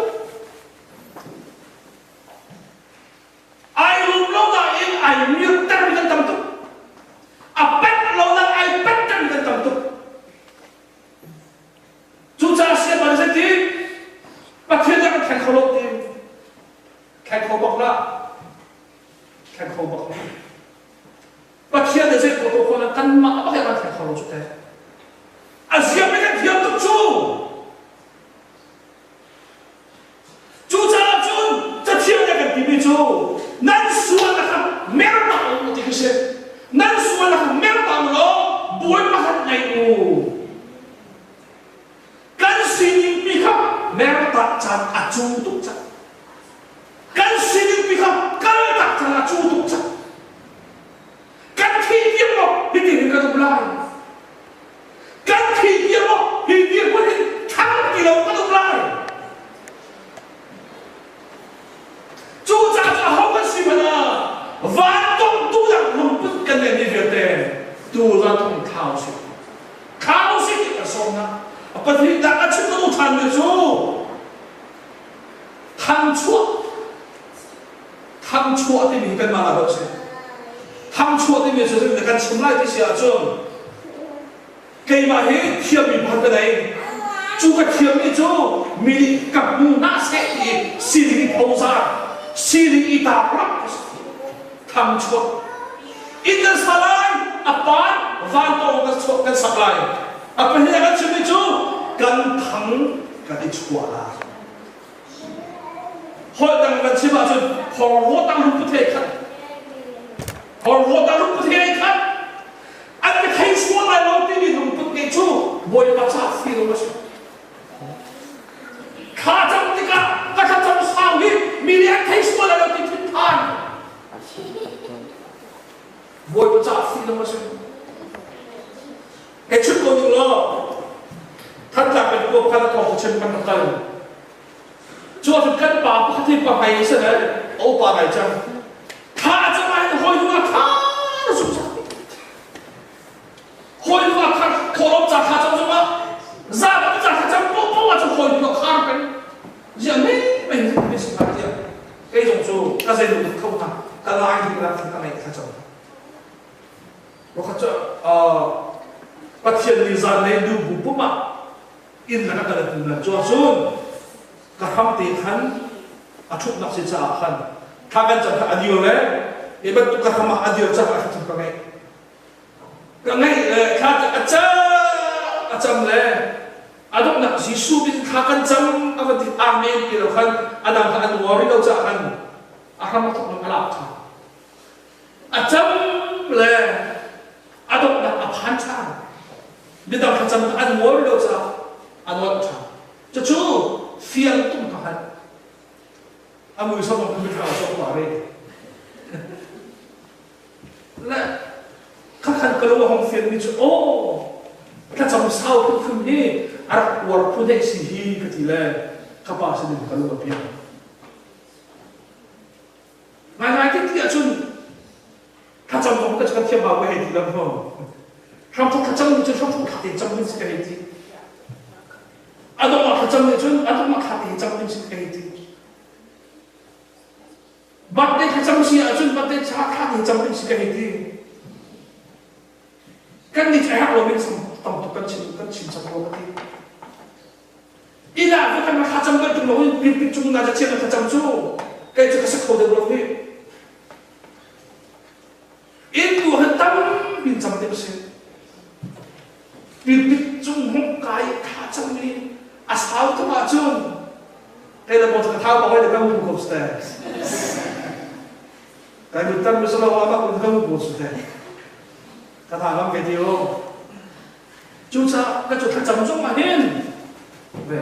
Ai rum lo nain ai mirtermi kan tam tuk. A pet lo nain ai pettermi kan tam tuk. Cucaah siangpahrang zeiti Pathian nih kan thleng kho lo ti thleng kho bak lah thleng kho bak lah Pathian nih zei ko ko na kanmah bak kan thleng kho lo cu teh. A ziam kan thiam tuk cu. Cucaah cun cathiang nih kan timi cu nan sual na kha mer bak u ti khi si. Nan sual na kha mer bak u law bawi pakhat ngei u. Kan sining pi kha mer tak caan a cu tuk cang. Kan sining pi kha kal tak caan a cu tuk cang. Kan thih tiang maw hitin kan um lai? Kan thih tiang maw hi dirhmun hin ṭhang ti lo kan um lai? Cucaah cu aho kan si hmanh ah van tongtu nak lungput kan ngeihmi vialte tu zan thong thlau si. Thlau si ti ka sawm na. A pahnihnak a chim ka duh ṭhanmi cu thangchuah Thangchuah timi hi kanmah ah ruat si. Thangchuah timi cu zeitin kan chim lai ti si ahcun keimah hi thiammi pakhat ka nei. Cu ka thiammi cu mi nih ka hmu hna seh ti sining i phozar, sining i tarlak thangchuah. Inn kan sa lai, a pan van tawng kan chuah kan sak lai. A pahnih kan chimmi cu kan thang kan i chuah lai. Holh dang kan chim ahcun horwot ang lungput he khat. Horwot ang lungput he khat. An ka thei sual lai lo timi lungput ngeih cu Bawipa caah fir a si. Thla cam tikah ka thlacam sau hi mi nih an thei sual lai lo ti thinphan. Bawipa caah fir a si. Hei chim ko ning law Thantlang kan kuap khan thawng chim kan rak kal. Cu ahcun kan pa pakhat hi pa hmai si le a upa ngai cang. Thla cam ah hin hawi hnu ah thla na sung cang. Hawi hnu ah khan thawlawm ca thla cam zong ah za ka ca thla cam poh poh ah cu hawi hnu ah khar peng. Ziah mei mei mi si hna tiah kei zong cu ka zei lu kho hna ka lai ding la ka ngai thla cam. Pakhat cu Pathian nih zanlei nu bu pum ah inn lak a kal a tu nan cu ahcun ka hram te khan a ṭhutnak si caah khan thla kan cam kha a dir le hi bantuk ka hram ah a dir caah khan ka ngeih ka ngeih le thla a cam a cam le a donghnak Jesuh bin thla kan cam a va ti amen ti lo khan a dang kha an uar rih lo caah khan a hram a thok a lak ṭhan A cam le a donghnak a phan ṭhan. Midang thlacam kha an ngol lo caah a nolh ṭhan. Cucu fiang tum ka hngalh. A muisam a mithla a cawk pah rih. Le khakhan ka lung a hong fianmi cu aw thlacam sau phunphun hi a rak uar phun hei si hi ka ti le ka pa sinin ka lung a piang. Ngaingai ti ti ahcun thlacam zong ka kan thiam bau ka hei ti lam ho. Hramthok thlacam nih cun hramthok thla te cam ding si ka hei ti. A dongh ah thlacam nih cun a dongh ah thla te cam ding si ka hei ti. Birthday thlacam si ahcun birthday thla thla te cam ding si ka hei ti. Kan nih cu a herh lomi tam tuk kan chim kan chim cang ko ka ti. Inn ah va kan thlacam kan tum lo in pit cung na chiat na thlacam cu kei cu ka si kho deuh lo hi. Inn tu han tam pin cam deuh si. Pit cung hmung kai thlacam mi a sau tuk ahcun kei le mo ka thau ko hoi le kan mu ko ste. Kai lu tam mi salo ama kun kan mu ko ste. Ka tha ngam ke ti o. Cucaah ka cu thlacam zong ah hin ve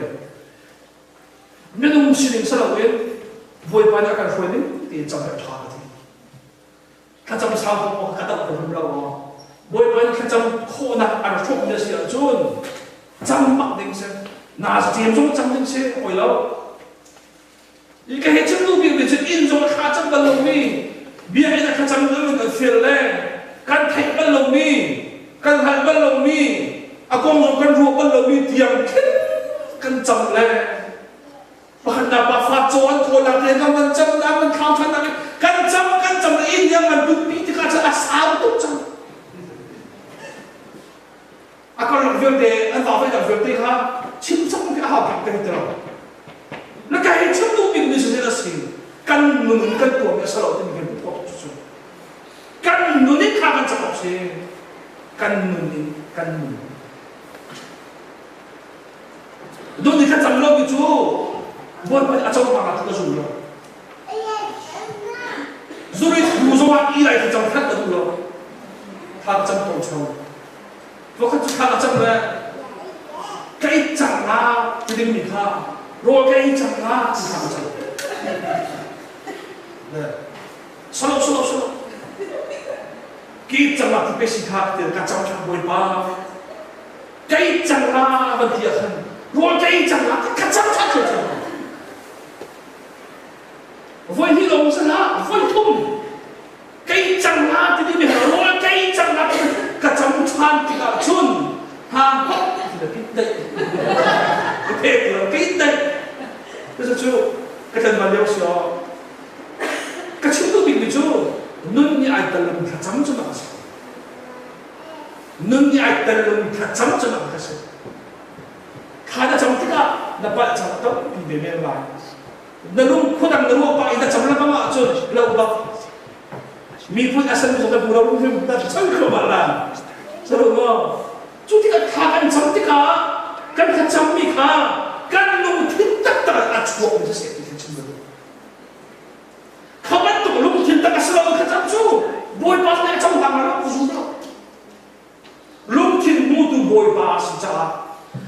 minung sining si loin Bawipa nih a kan hruai ning tiin cam le ṭha ka ti. Thlacam sau ko maw ka doh ko hrim lo maw? Bawipa nih thlacam khawhnak an hrawmmi a si ahcun cam bak ding si. Na ṭem zong cam ding si oi lo. Ka he chim duh bikmi cu inn zong a thla cam bal lomi, biakinn a thlacam lomi kan fial le kan theih bal lomi, kan hngalh bal lomi, a kong zong kan ruah bal lomi tiang khin kan cam le pakhat na pa fa caw an khawl nak te kan van cam na kan thlau than nak kan cam kan cam le inn yang an putpi tikah cun a sau tuk cang. A karlak vialte an vah dang vialte kha chim cang khi a hau bik kan ti lo. Na ka hei chim duh bik mi cu a si kan nun in kan tuah mi a si lo timi kan tuah cu cu kan nun in kha kan cak awk si kan nun in kan nun nun in kha cam lo mi cu Bawipa nih a cohlang ah ka zum lo zuri thu zong ah i lai kha cam khat ka duh lo tha ka cam tawn chom Pakhat cu thla ka cam le ka it cang la ti dingmi kha rawl ka ei cang la ti thla ka cam. Le salo salo salo ki it cang la ti pe si kha ti ka cam ṭhan bawipa ka it cang la van ti ah khan rawl ka ei cang la ti ka cam ṭhan ṭhan ṭhan. Voi hnih lawng si hlah, voi thum kei cang la ti mi rawl kei cang la ka cam ṭhan tikah cun hna hok ti le pit daih ka phek lo kei daih cucu ka tlanval lio si aw ka chim duh bikmi cu nun nih ai tel lomi thlacam cu mak a si nun nih ai tel lomi thlacam cu mak a si thla na cam tikah na palh cang tampi ve men lai Na lungphun ang na ruah pah i na cam lengmang ahcun lo bak miphun a san zong na bu lo hrim na chan kho bal la. Salo maw? Cu tikah thla kan cam tik. tikah kan thlacammi kha kan lungthin taktak a chuak mi siseh ti kha chim ka duh. Kha bantuk lungthin tak a si lo thlacam cu Bawipa nih a cohlang lo ku zum lo. Lungthin hmutu Bawipa a si caah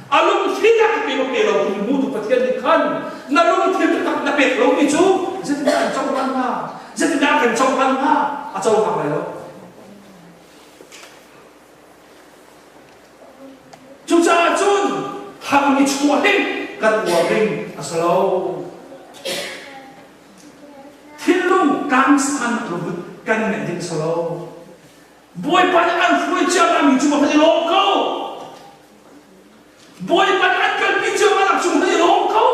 a lungthin a ka pe lo pe lo timi hmutu Pathian nih khan na lungthin taktak na pek lomi cu zeitindah an cohlan hnga? Zeitindah kan cohlan hnga? A cohlang lai lo. Cucaah cun thang i chuah hi kan uar ding a si lo. Thinlung kangsan lungput kan ngeih ding a si lo. Bawipa nih an hruai cia mi cu i lawm ko. Bawipa nih an kalpi cia nak cung i lawm ko.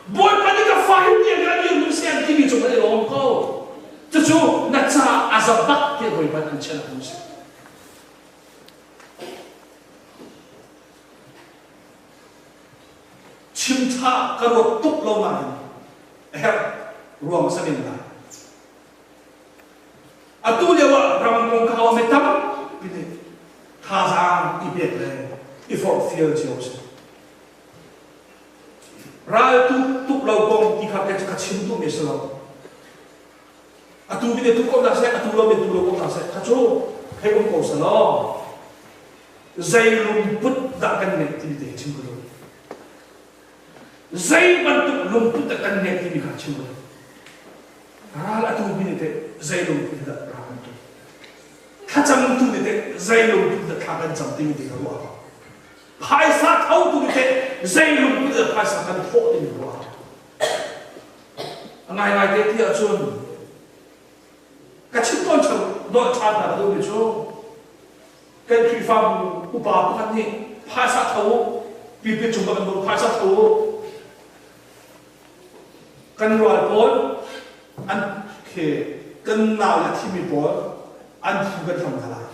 Bawipa nih ka fa hi tiang kan dirhmun sian timi cung i lawm ko. Cucu na ca a za bak tiah Bawipa an chiah nak si. Chim ṭha ka ruat tuk lo nain a herh ruang sa men lai. Atu lio ah ram kongkau mi tampi nih thazaang i pek le i forhfial cio a si. Ral tuk lo kong ti kha ka chim duhmi a si lo. Atu mi nih tu ko hna seh, atu lo mi tu lo ko hna seh, kha cu hei um ko selaw zei lungput dah kan ngeih timi te chim ka duh. Zei bantuk lungput dah kan ngeih timi kha chim ka duh. Ral a tu mi nih teh zei lungput dah ral an tu. Thlacam tu nih teh zei lungput dah thla kan cam timi te ka ruah. Phaisa tho tu nih teh zei lungput dah phaisa kan thawh timi ka ruah. A ngaingai te ti ahcun ka chim tawn cheu dolh ṭhan hna ka duhmi cu kan Khrihfabu upa pakhat nih phaisa tho u pipit cung kan bawm phaisa tho u kan rual pawl an khi kan nau le thimi pawl an phu kan hlam hna lai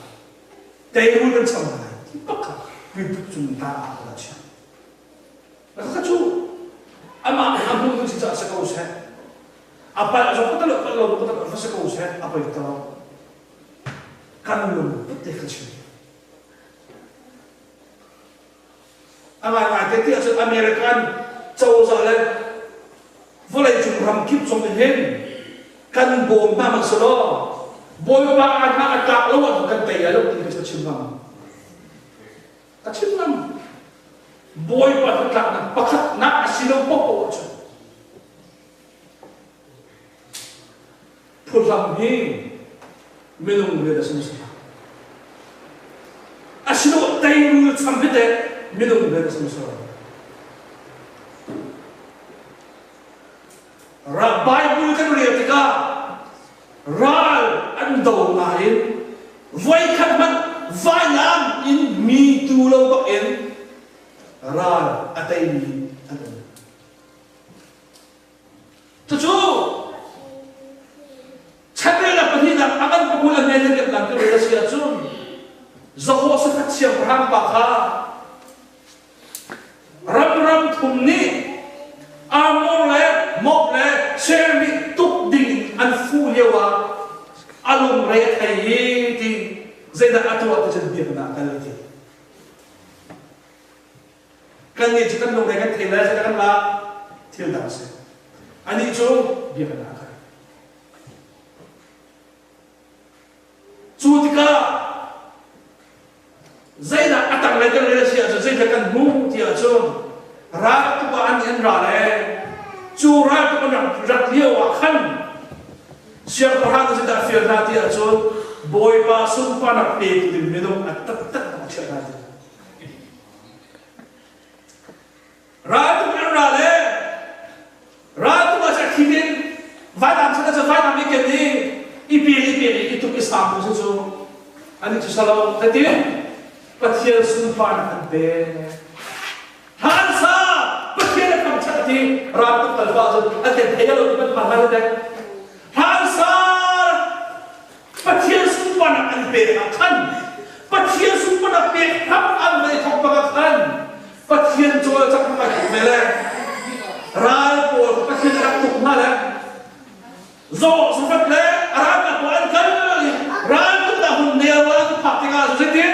teirul kan cham hna lai ti bak kha pipit cung ta ah ka chim Kha cu amah a hmuh tu si caah si ko seh. A palh zong ka palh lo ka va si ko seh a poi ta lo. Kan lungput te kha chim. A ngaingai te ti ahcun American cozah le vawleicung ramkip zong in hin kan bawm hna hmanh selaw Bawipa an hna a tlak lo ahcun kan tei lai lo ti kha chim ngam. Ka chim ngam. Bawipa hnatlaknak pakhatnak a si lo paohpaoh ahcun phuhlam hi minung rian a si hmasa. Asilo teirul cham hi teh minung rian a si hmasa. Bible kan rel tikah ral an do nain voikhat hmanh vainam in mi tu lo bak in ral a teimi an um. Cucu chanrel a pahnihnak a ngan pakul a hme le riannak kan rel a si ahcun Jehoshaphat siangpahrang pa kha Ram ram thum nih Amor le Moab le Seir nih tuk ding in an fuh lio ah a lungre a thei i ti zeidah a tuah ti cun biakinn ah kal ti. Kannih cu kan lungre kan thei lai zeidah kan lak thil dang a si. Anih cu biakinn ah a kal. Cu tikah zeidah a tanglei kan rel a si ahcun zeidah kan hmuh ti ahcun ral tuk ah an an ra le cu ral tuk an rak rat lio ah khan siangpahrang cu zeidah fial hna ti ahcun Bawipa sunparnak petu ding minung a taktak a chiah hna ti. Raltuk an ra le raltuk ah cun khi in vainam chan ah cun vainam i ken i i pek i pek i i tuk i sam tu cu an i cu salo zetin Pathian sunparnak an pek hlan sa Pathian a thangṭhat ti raltuk kalpa cun an ten thei lo ti man phan hlan hlan sa Pathian sunparnak an pek ah khan Pathian sunparnak pek hram an vai thawk bak ah khan Pathian cawlcangh ai thawk ve le ral pawl Pathian a rak tuk hna le zawh safat le a ralkap pawl an kal i ral tuk dah hun nel an phak tikah zeitin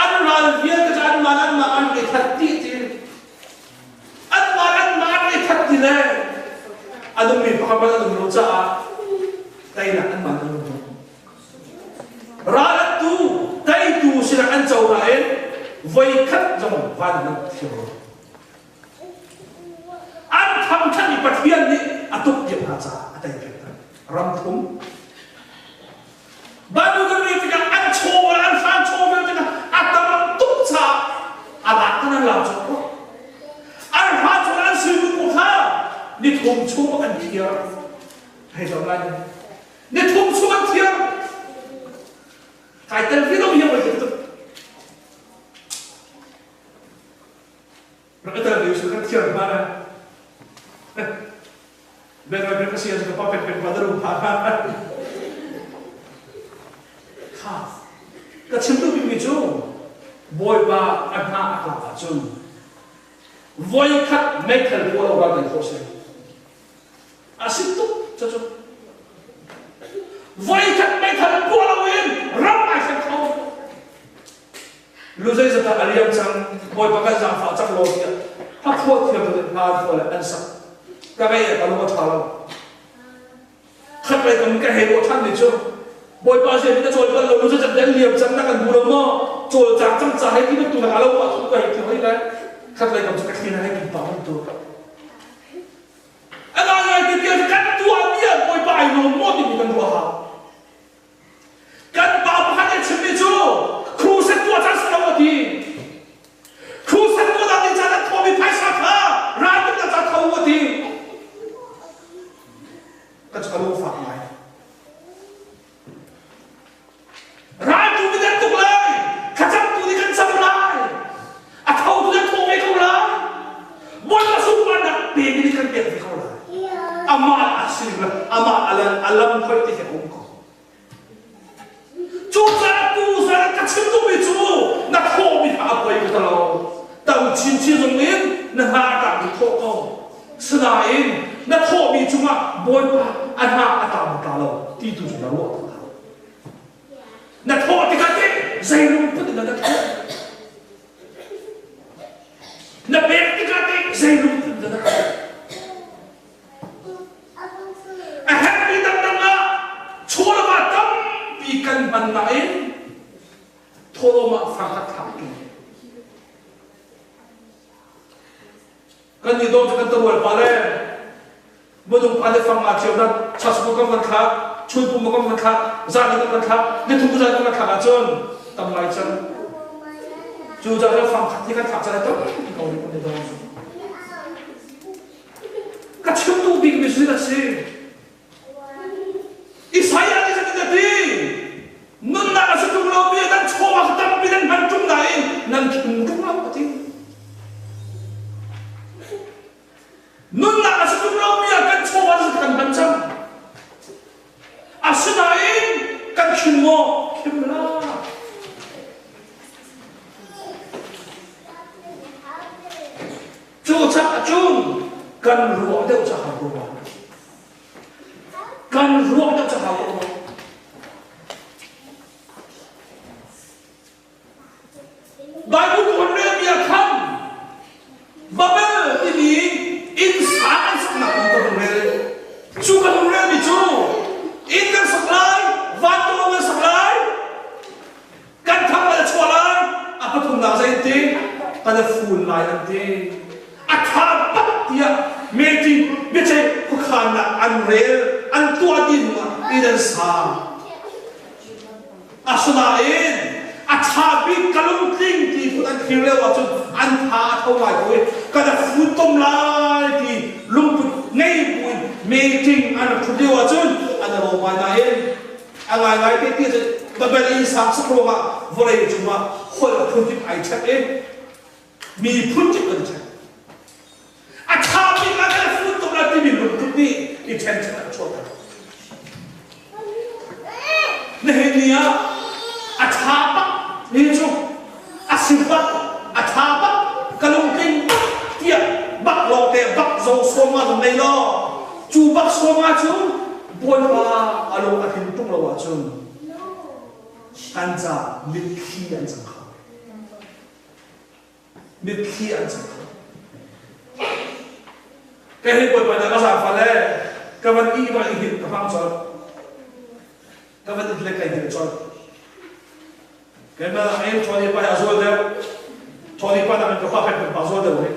an ral vialte cu an. anmah an i that dih ti anmah anmah an i that ti le a nungmi pakhat hmanh an um lo caah teinak anmah an um lo. Ral an tu teitu sinah an co nain voikhat zong van an thiam lo. An thangṭhat i Pathian nih a tuk piak hna caah a tei piak hna. Ram thum. Bible kan rel tikah an chaw an hran chaw vialte kha a tam tuk caah a lak kan an lak cawk ko. An hran chaw an sui ko kha ni thum chung an thiar. Hei zong lai. Ni thum chung an thiar. Kai tel vi lo hi oi tuk. Rak i tel ve su kan thiar hma na. Ben oi ben ka sian ka pa pek pek pa daru pha kha ka chim duh bikmi cu Bawipa a hna a tlak ahcun voikhat meithal puah lo ral kan khawh si. A si tuk cucu. Voikhat meithal puah loin ram ai hreng kho. Lu zeizat dah a liam cang Bawipa kan zaangfah cang law tiah a phuah thiam tu hna an le an sak. Ka ngei ka lung a ṭha lo. Khat lei kam ka hei ruah ṭhan mi cu Bawipa zia na cawl bal lo lu zeizat an liam cang na kan hmu lo maw cawl cang cang ca hei ti bantuk na lo ah thu ka hei ti hoi lai. Khat lei kam cu ka thli na hei kin pa bantuk. A ngaingai ti tiah kan tuahmi ah Bawipa ai lawm maw timi kan ruah hau. Kan pa pakhat nih a chimmi cu crusade tuah caan si lo a ti. Crusade tuah dan ding caan an thawhmi phaisa kha raltuknak ca tho a ti. Ka cu ka lung fak ngai. Raltu nih kan tuk lai, thlacamtu nih kan cam lai, a thotu nih an tho ve ko lai, Bawipa sunparnak pemi nih kan pek ve ko lai. Amah a si amah a lam hoi te he a um ko. Cucaah tu zan ka chim duhmi cu na thawhmi kha a poi ka lo. Tam chinchin zong in na hna a tlak dih khawh ko. Sinain na thawhmi cungah Bawipa a hna a tla maw tla lo ti tu cu na ruah tak hau. Na thawh tikah teh zei lungput in dah na thawh? Na pek tikah teh zei lungput in dah na pek? A herhmi dangdang ah chawlama tampi kan hman nain thawhlawm ah fangkhat thlak ṭung. Kan nih dawt kan tarual pa le minung pa le fang nga cio na chasmu kan van thlak chunpum kan van thlak zan kan van thlak nithum zan kan van thlak ahcun tam lai cang cu caah fang khat hi kan thlak cang tam ko ni kan dawt ka chim duh bik mi si si Isaiah nih zeitin a ti? Nunnak a si ṭung lomi nan chawva kha tampi nan hman ṭung nain nan ṭhing ṭung lo a ti. Nunnak a si ṭung lomi ah kan chawva cu kan hman cang. Asinain kan khim maw? Khim la. Cu caah cun kan ruah deuh caah ruah. Kan ruah deuh caah ruah. Bible kan relmi ah khan Babel timi inn sang an saknak kong kan rel. Cu kan relmi cu inn kan sak lai, vanlawng kan sak lai, Kan thang a chuah lai. A pathumnak zei an ti? Kan a fun lai an ti. A tha bak tiah meeting biaceih khuakhannak an rel an tuah dih hnu ah inn an sa. Asinain a tha bik ka lungtling ti phun an thlir lio ahcun an tha a tho ngai ko i kan a fun tom lai ti lungput ngei buin meeting an rak thut lio ahcun an i rawm ngai nain A ngaingai te ti cu Babel inn sang sak ruangah vawlei cungah holh a phunkip ai ṭhek i mi phunkip an ṭhek. A ṭha bik ah kan fun tuk la timi lungput nih i ṭhenṭhen a chuahter. Nihin ni ah a ṭha bak ni cu a si bak a ṭha bak ka lungtling bak tiah bak lawngte bak zo sawm nga zong nei law cu bak sawm nga cu Bawipa a lung a tlin ṭung lo ahcun kan ca mitthli an cang kho. Mitthli an cang kho. Ka hei bawipa na ka zaangfah le ka van ih ba i hin ka hmang colh. Ka van it le kai hngilh colh. Keimah ein ṭhawn pa hi a zual deuh. Ṭhawn pa nakin ka pa pek pa zual deuh rih.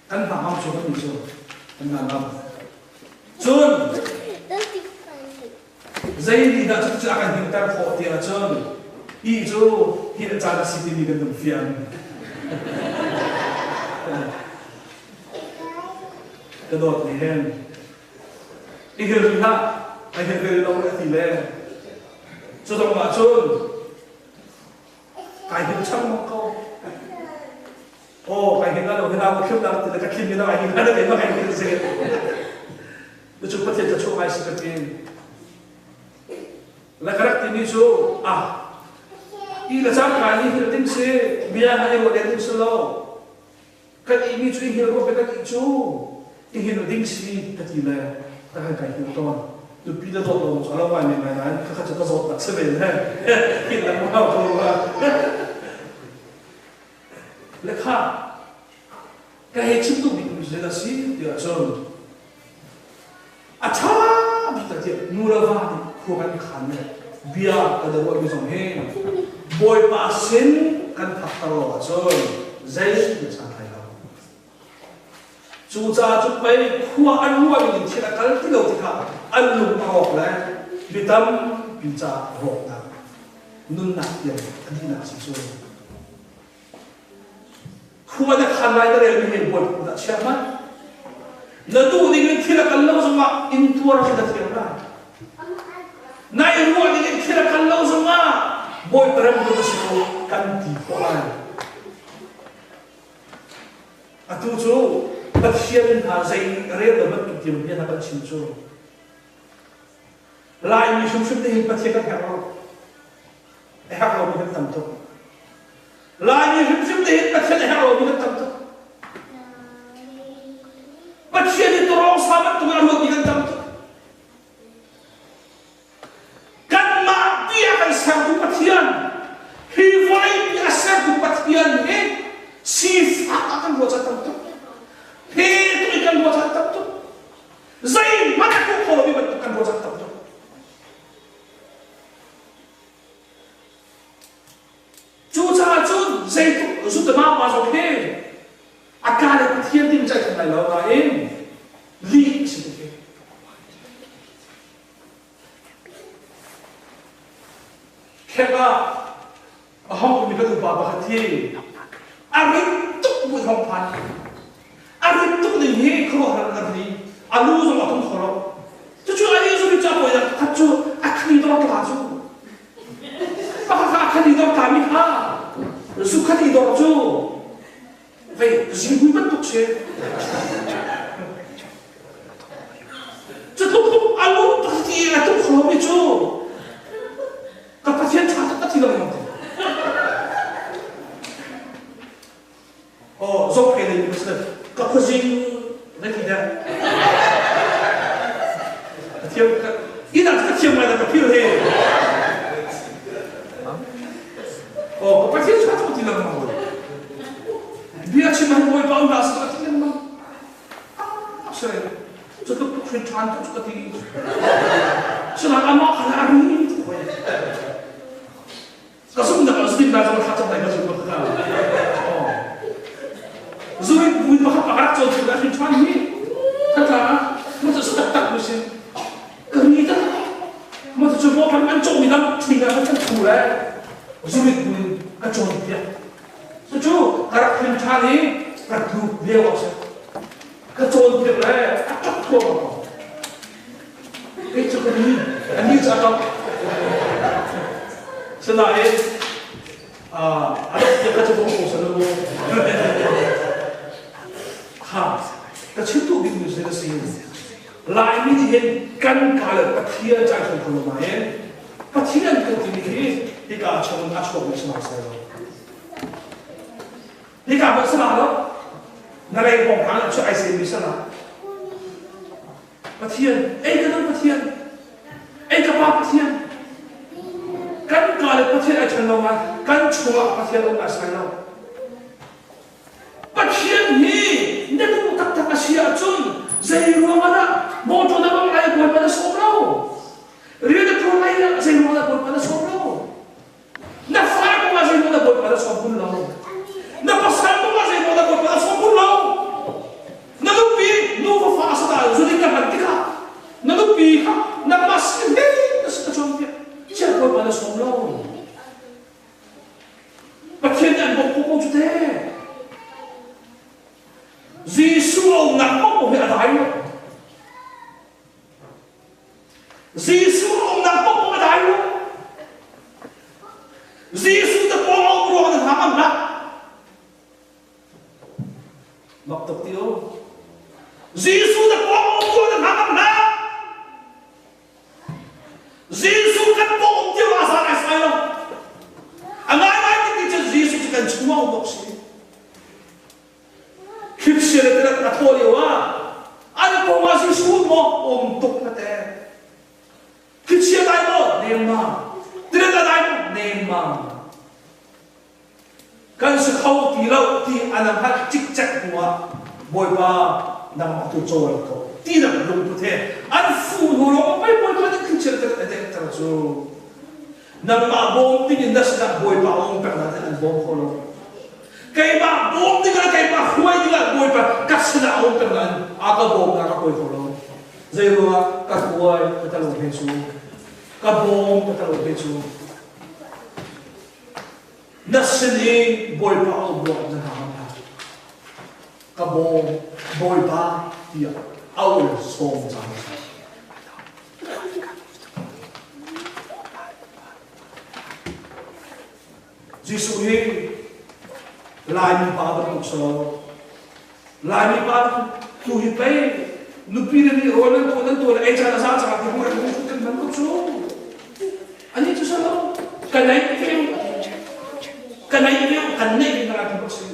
Kan hna ngam cu kan nih cu kan hna ngam. Cun zei nih dah cucu a kan himter khawh ti ahcun hi cu hi caan a si timi kan lung fiang. Ka dawt nih hin i hil rih hlah, a hil ril lo a ti le cu zong ah cun kai hil chang ko. Oh, kai hil lo hina ko khim nak ti le ka khim ni na ai hil na kai ma kai hil se. Cu Pathian ca chuah ngai si ka ti. Le ka rak timi cu ah i le cang kai ni hil ding si bia na i ruah ding si lo. Kan ih mi cu i hil ruah pe kan ih cu i hil ding si ka ti le ka kan kai hil tawn. Nupi le dawt lo cu a lo ngai men ngai nain khakha cu ka zawtnak si ve le hil lengmang hau ko rua. Le kha ka hei chim duh bik mi cu zeidah si ti ahcun a ṭha bik tak tiah nu le va nih khua kan khan le bia kan i ruahmi zong hi Bawipa sin kan phakter lo ahcun zei kan santlai lo. Cucaah cu pei khua an ruah in thil a kal ti lo tikah an lung a rawk le mi tampi caah rawknak nunnak tiang a dihnak si cu. Khua na khan lai na relmi he bawi dah chia hmanh. Na duh ning in thil a kal lo zongah intuar khi na thiam lai. Na i ruah ning in thil a kal lo zongah bawi rem na si ko kan ti khawh lai. Atu cu Pathian hna zei rel lo bantuk tiang bia hna kan chim cu. Laimi hrimhrim te hin Pathian kan herh lo. A herh lomi kan tam tuk. Laimi hrimhrim te hin Pathian a herh lomi kan tam tuk. Pathian hi turawng sa bantuk in a ruatmi kan tam tuk. Kanmah bia kan sertu Pathian, hi vawlei pi a sertu Pathian hi sifak ah kan ruah caan tam tuk. He tuk in kan ruah caan tam tuk. Zeihmanh a tuah kho lomi bantuk kan ruah caan tam tuk. Cucaah cun zeitluk zutama pa zong hi a ka le Pathian timi cu ai thum lai lo nain lih a si tuk hi. Khek ah a hong ummi kan upa pakhat hi a rit tuk bu in hong phan. A rit tuk ning hi khuaruahhar in a ri. A lu zong a tum kho lo. Cucu a nih zumi cu a pawi pakhat cu a thli dor tla cu. Pakhat kha a khan i dor tla mi kha zu khat i dor cu vei zinghui bantuk si. Cu tluk tluk a lu pakhat i a tum kho lomi cu ka Pathian ṭha tak a ti lengmang ko. Oh, zong ke lei mi ka khuazing na ti dah. Ka thiam ka ina ka thiam ngai ka phil he. Oh, ka Pathian ṭha tuk ti lengmang. Bia chim han bawi pa una sa ti lengmang. Ah, sai. Cu tluk tuk hrin ṭhan tu ka ti. Sinain amah kha a ri tuk hoi. Ka zumhnak ah zuin na zong thla cam lai ka zum ka Zuin buin pakhat pakhat cawn thil ah hrin ṭhan hi khatla mo cu tak tak mu si ka ri tak mo cu mo kan an cawng mi lam thing ah kan thu le zuin buin ka cawn piak cu ka rak hrin ṭhan i ka tluk lio ah si ka cawn piak le a ṭap thuam ko Kei cu ka ni, a ni cu a ṭap. Sinain a dok tiang kha cu ka ko san lu. Kha ka chim duh bik mi cu si. Laimi nih hin kan ka le Pathian cai thong kho lo nain Pathian kan timi hi hika chung a chuak mi si sai lo. Hika hmanh si lo. Na lei kong hang cu ai sem mi si lo. Pathian, ei ka nu Pathian, ei ka pa Pathian. ai ṭhen lo ngai. Kan chungah Pathian um ai sai lo. Pathian hi na duh taktak a si ahcun zei ruangah dah motor na bang ai bawipa na sawm lo? Rian na ṭuan lai ah zei ruangah dah bawipa na sawm lo? Na fa kong ah zei ruangah dah bawipa na sawm kun lo? Na pasal kong ah zei ruangah dah bawipa na sawm kun lo? Na nupi nuva fa a sada zuling na hman tikah na nupi kha nangmah sin he na si na cawnpiak chiat bawipa na sawm lo. Pathian nih an bawmh ko ko cu te. Jesuh a umnak paohpaoh hi a dai lo. Jesuh a umnak paohpaoh a dai lo. Jesuh te pawng a um ruang na hna ngam hlah. Mak tuk ti o. Jesuh te pawng a um ruang na hna ngam hlah. Jesuh kan bawm ti a za ngai sai lo. A ngaingai ti ti cu Jesuh cu kan chungah um awk si. Christian te a thawh lio ah an pawng ah Jesuh um maw um tuk na te. Christian dai maw nem ma. Tilet a dai maw nem ma. Kan si kho ti lo ti an hngalh cikcek hnu ah Bawipa nangmah tu cawl ko ti nak lungput he an fu hnu lawng pei Bawipa nih thil a dehter cu nangmah bawm ding in na sinah Bawipa a um peng nain an bawm kho lo keimah bawm ding ah keimah hruai ding ah Bawipa ka sinah a um peng nain a ka bawm na ka kawi kho lo zei ruangah ka hruai ka talo he cu ka bawm ka talo he cu Na sin i Bawipa a um ruangah na hna ngam hlah. Ka bawm Bawipa tiah au sawm cang. Jesuh hi Laimi pa bantuk si lo. Laimi pa tu hi pei nupi le nih rawl nan tuah nan tuah le ei caan a za cang ti hmu kan hman ko cu. Ani cu salo ka nei veu ka nei veu kan neih ding ka ti si.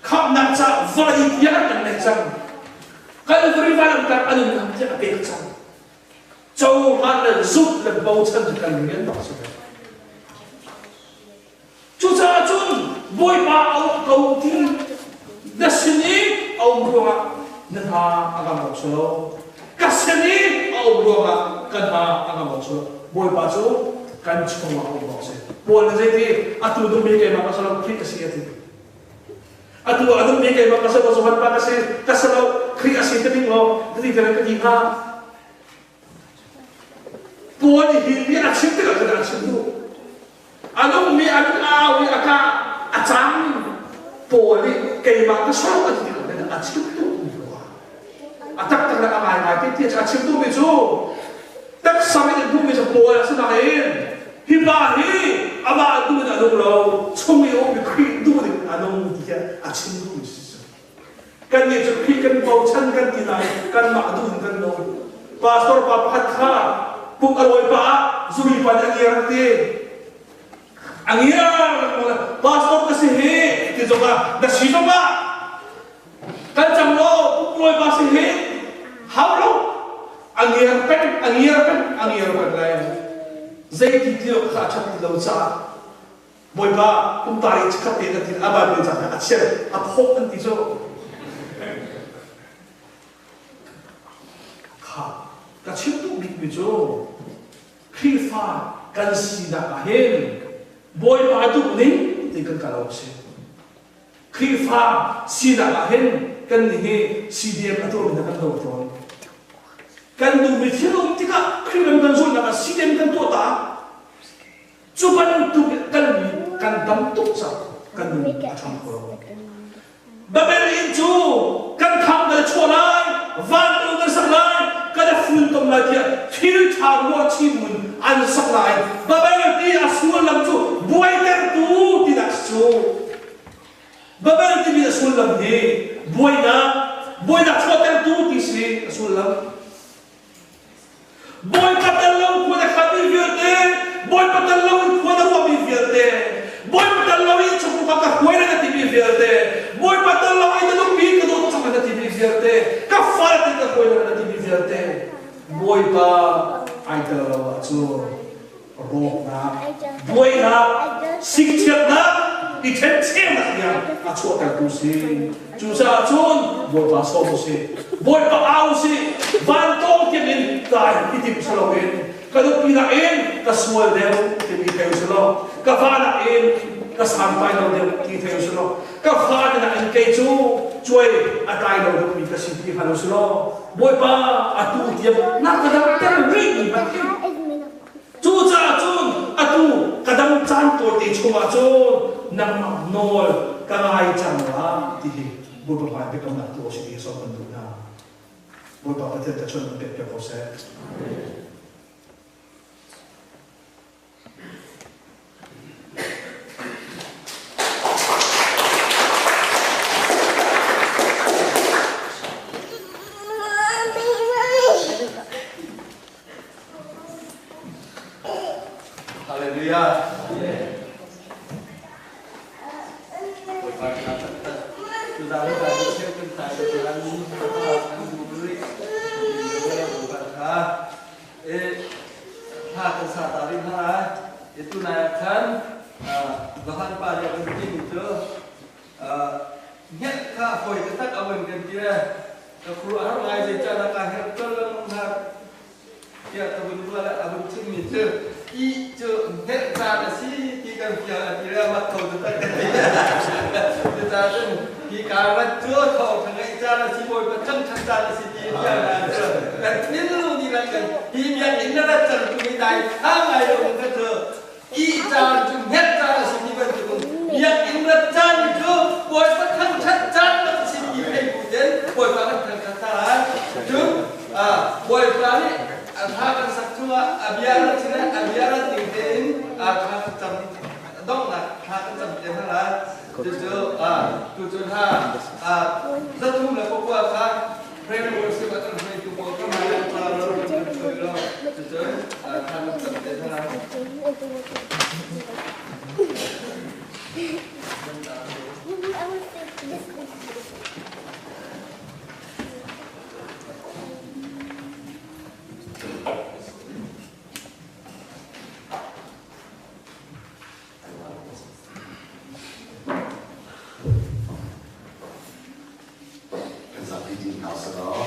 Khamhnak ca vawlei tiang kan nei cang. Kalvari vailamtah a nunnak tiang a pek cang. Cohlan le zumh le bochan cu kan rian bak si. Cucaah cun Bawipa a um ko ti na sin i a um ruangah na hna a ngam awk si lo. Ka sin i a um ruangah ka hna a ngam awk si lo. Bawipa cu kan chungah a um awk si. Paul nih zeiti atu duhmi keimah ka si lo Khrih ka si a ti. Atu a duhmi keimah ka si lo Johan pa ka si ka si lo Khrih a si ti ding law ti ka ti hnga. Paul nih hi bia a chim tikah khan a chim duh. A nungmi an au i a ka a cang Paul nih keimah ka sau a ti tikah khan a chim duhmi rua. A taktak le a ngaingai ti ti a chim duhmi cu taksa in an hmuhmi cu Paul a si nain hi pa hi amah duh in a nung lo chung i a ummi Khrih duh in a nung ti khi a chim duhmi si. Kannih cu Khrih kan bochan kan ti nain kanmah duh in kan nung. Pastor pa pakhat kha pumh a rawi pah ah zuri pa nih a ngiar an ti. A ngiar pastor ka si hi ti zongah na si zongah kan cang law pumh rawi pa si hi hau lo a ngiar peng a ngiar peng a ngiar peng lai zeiti ti lo kha a ṭhat ti lo caah Bawipa kum ta i chikkhat te na tin a Bible ca a chiar a phawk an ti cu kha ka chim duh bikmi cu Khrihfa kan sinak ah hin Bawipa duh ning ti kan kal awk si Khrihfa sinak ah hin kan nih hi CDM a tuahmi hna kan do tawn kan duhmi thil um tikah Khrih ram kan zulhnak ah CDM kan tuah ta Cu bantuk in kan mi kan tam tuk cang kan nun a ṭhang kho lo. Babel inn cu kan kham kan chuah lai, van kan sak lai, kan i funtom lai tiah thil ṭha ruahchih mun an sak lai. Babel ti a sullam cu buaitertu tinak si cu. Babel timi a sullam hi buainak, buainak chuahtertu ti si a sullam. Bawipa tel lo khua na khalmi vialte, Bawipa tel lo in khua na ruahmi vialte, Bawipa tel lo in chungkhar ka hruai na timi vialte, Bawipa tel lo in na nupi ka dawt cang na timi vialte, ka fale tin ka hruai na timi vialte, Bawipa ai tel lo ahcun rawknak, buainak, Sikchiatnak, i ṭhencheunak tiang a chuahtertu si. Cucaah cun Bawipa sawm usih. Bawipa au usih. Vantawng tiangin kai i tim si loin ka nupi nakin ka sual deuh timi thei usih law ka va nakin ka santlai lo deuh ti thei usih law ka fate nakin kei cu cuai a tlai lo deuhmi ka si ti hngal usih law Bawipa atu tiang na ka damter rih mi hmanh hi Cucaah cun atu ka dam caan tawite chungah cun nangmah nawl ka ngai cang la ti hi Bawipa hmai biakamnak tu a si ti sawm kan duh hna. Bawipa Pathian thluachuah nan pek piak ko seh. Hallelujah. Bawipa kan taktak. Tuzaan le zaan cheu kan sai le kan kan duh rih. Bawipa kha e tha kan sa ta rih hna. E tunai ah khan Johan pa nih a kan timi cu Hngelh kha fawi taktak a von kan ti le ka khuaruahhar ngai zeicahdah kaa hngelh tawn lengmang hna tiah ka vun ruah le a vun chimmi cu ih cu hngelh caan a si ti kan fiang a ti le a mak kho taktak ka ti. Cucaah cun hi kaa rat cu thawngṭha ngeih caan a si Bawipa thangṭhat caan a si ti fiang na cu kan thinlung dihlak kan hi biakinn na rat cang tu hi dai tha ngai lo ka cu Ih caan cu hnget caan a si ti bantukin biakinn rat caan cu Bawipa thangṭhat caan bak a si ti thei bu tein Bawipa kan thangṭhat hna lai. Cun Bawipa nih a hla kan sak chungah a bia rat sin a bia rat ning tein thla kan cam donghnak thla kan cam te hna lai. Cucu tucun hla 309 kha prayer worship a kan hruaitu pawl kha mai an pa lo kan hruai lo. Cucun thla kan cam te hna lai. Kan zapi ding hna usih law.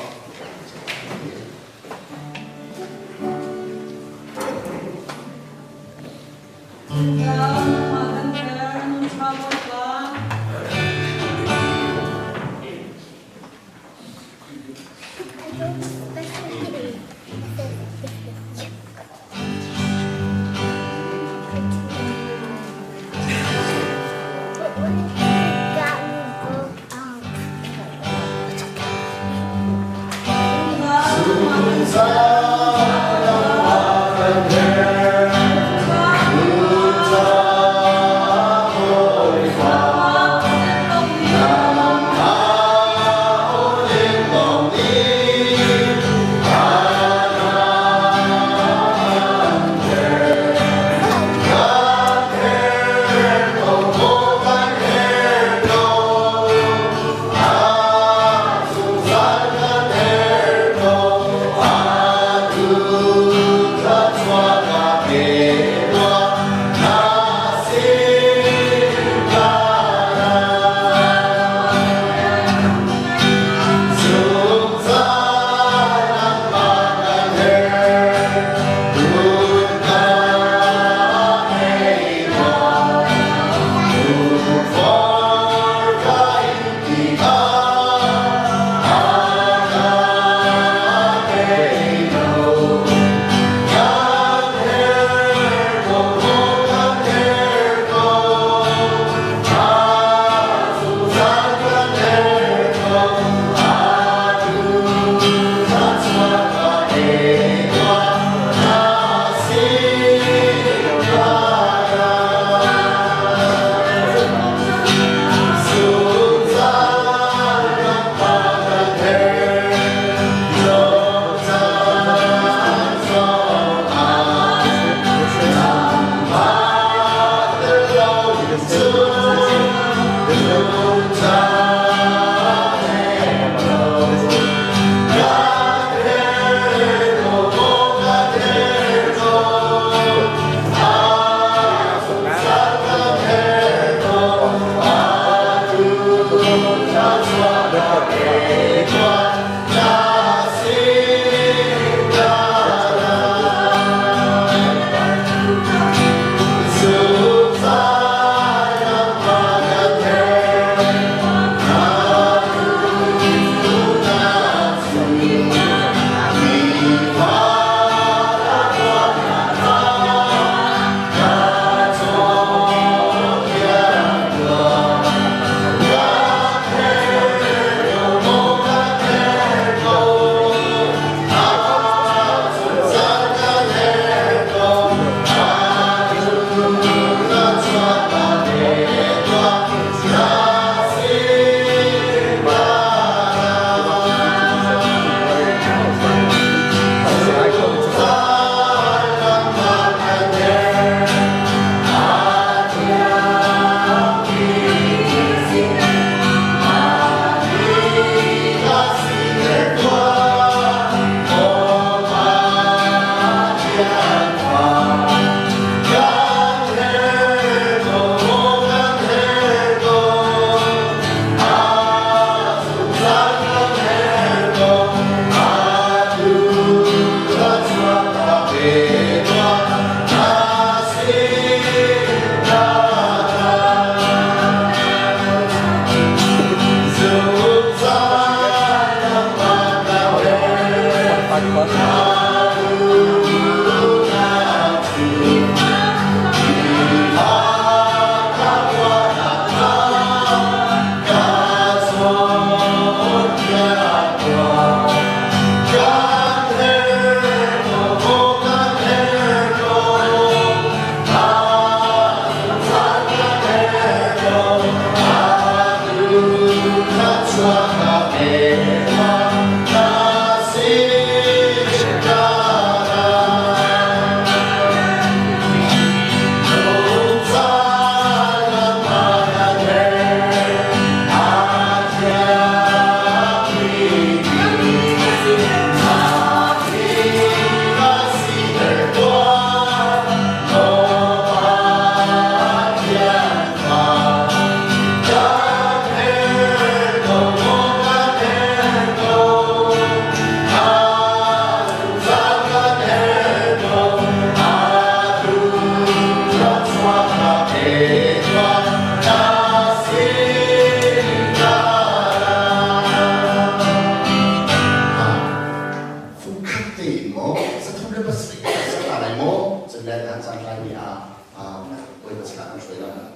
Bawipa sinah kan hruai lai.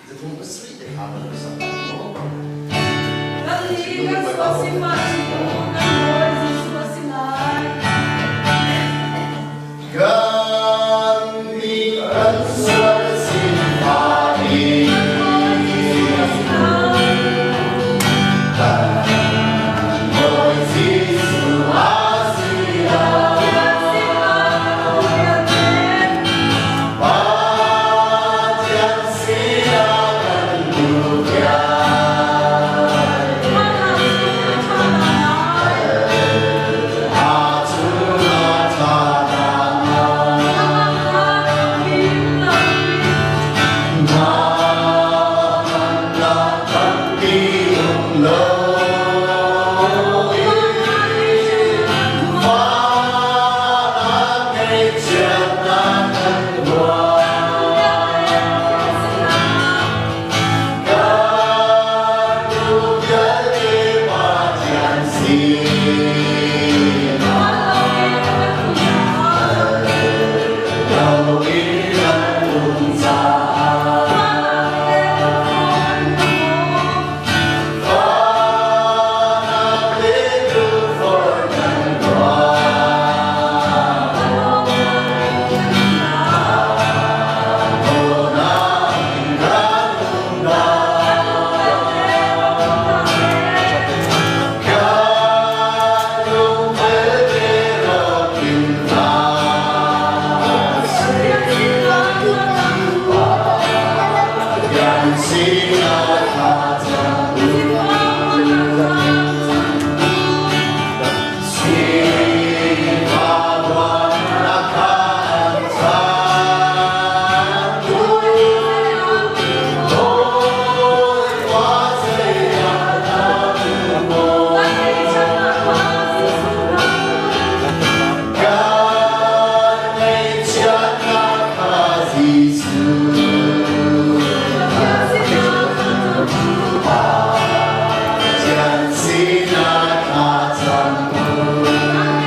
Zathum pasarih te kha kan sak maw? Kan nih kan sual sifah cu kan Bawi Jesuh a si lai. Kan nih kan sual sifah hi Kan Bawi Jesuh a si lai. Kan Bawi Jesuh a si lai. Pathian sinah kan vialte Pathian sinah kan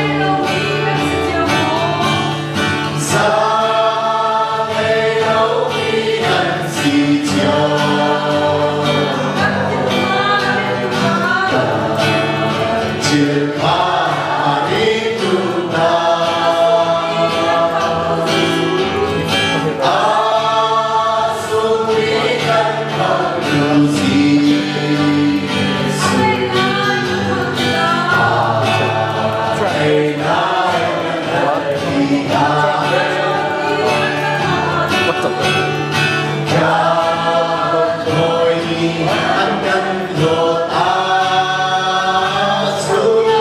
duh Hmanhah cu a ṭha lai. A chung a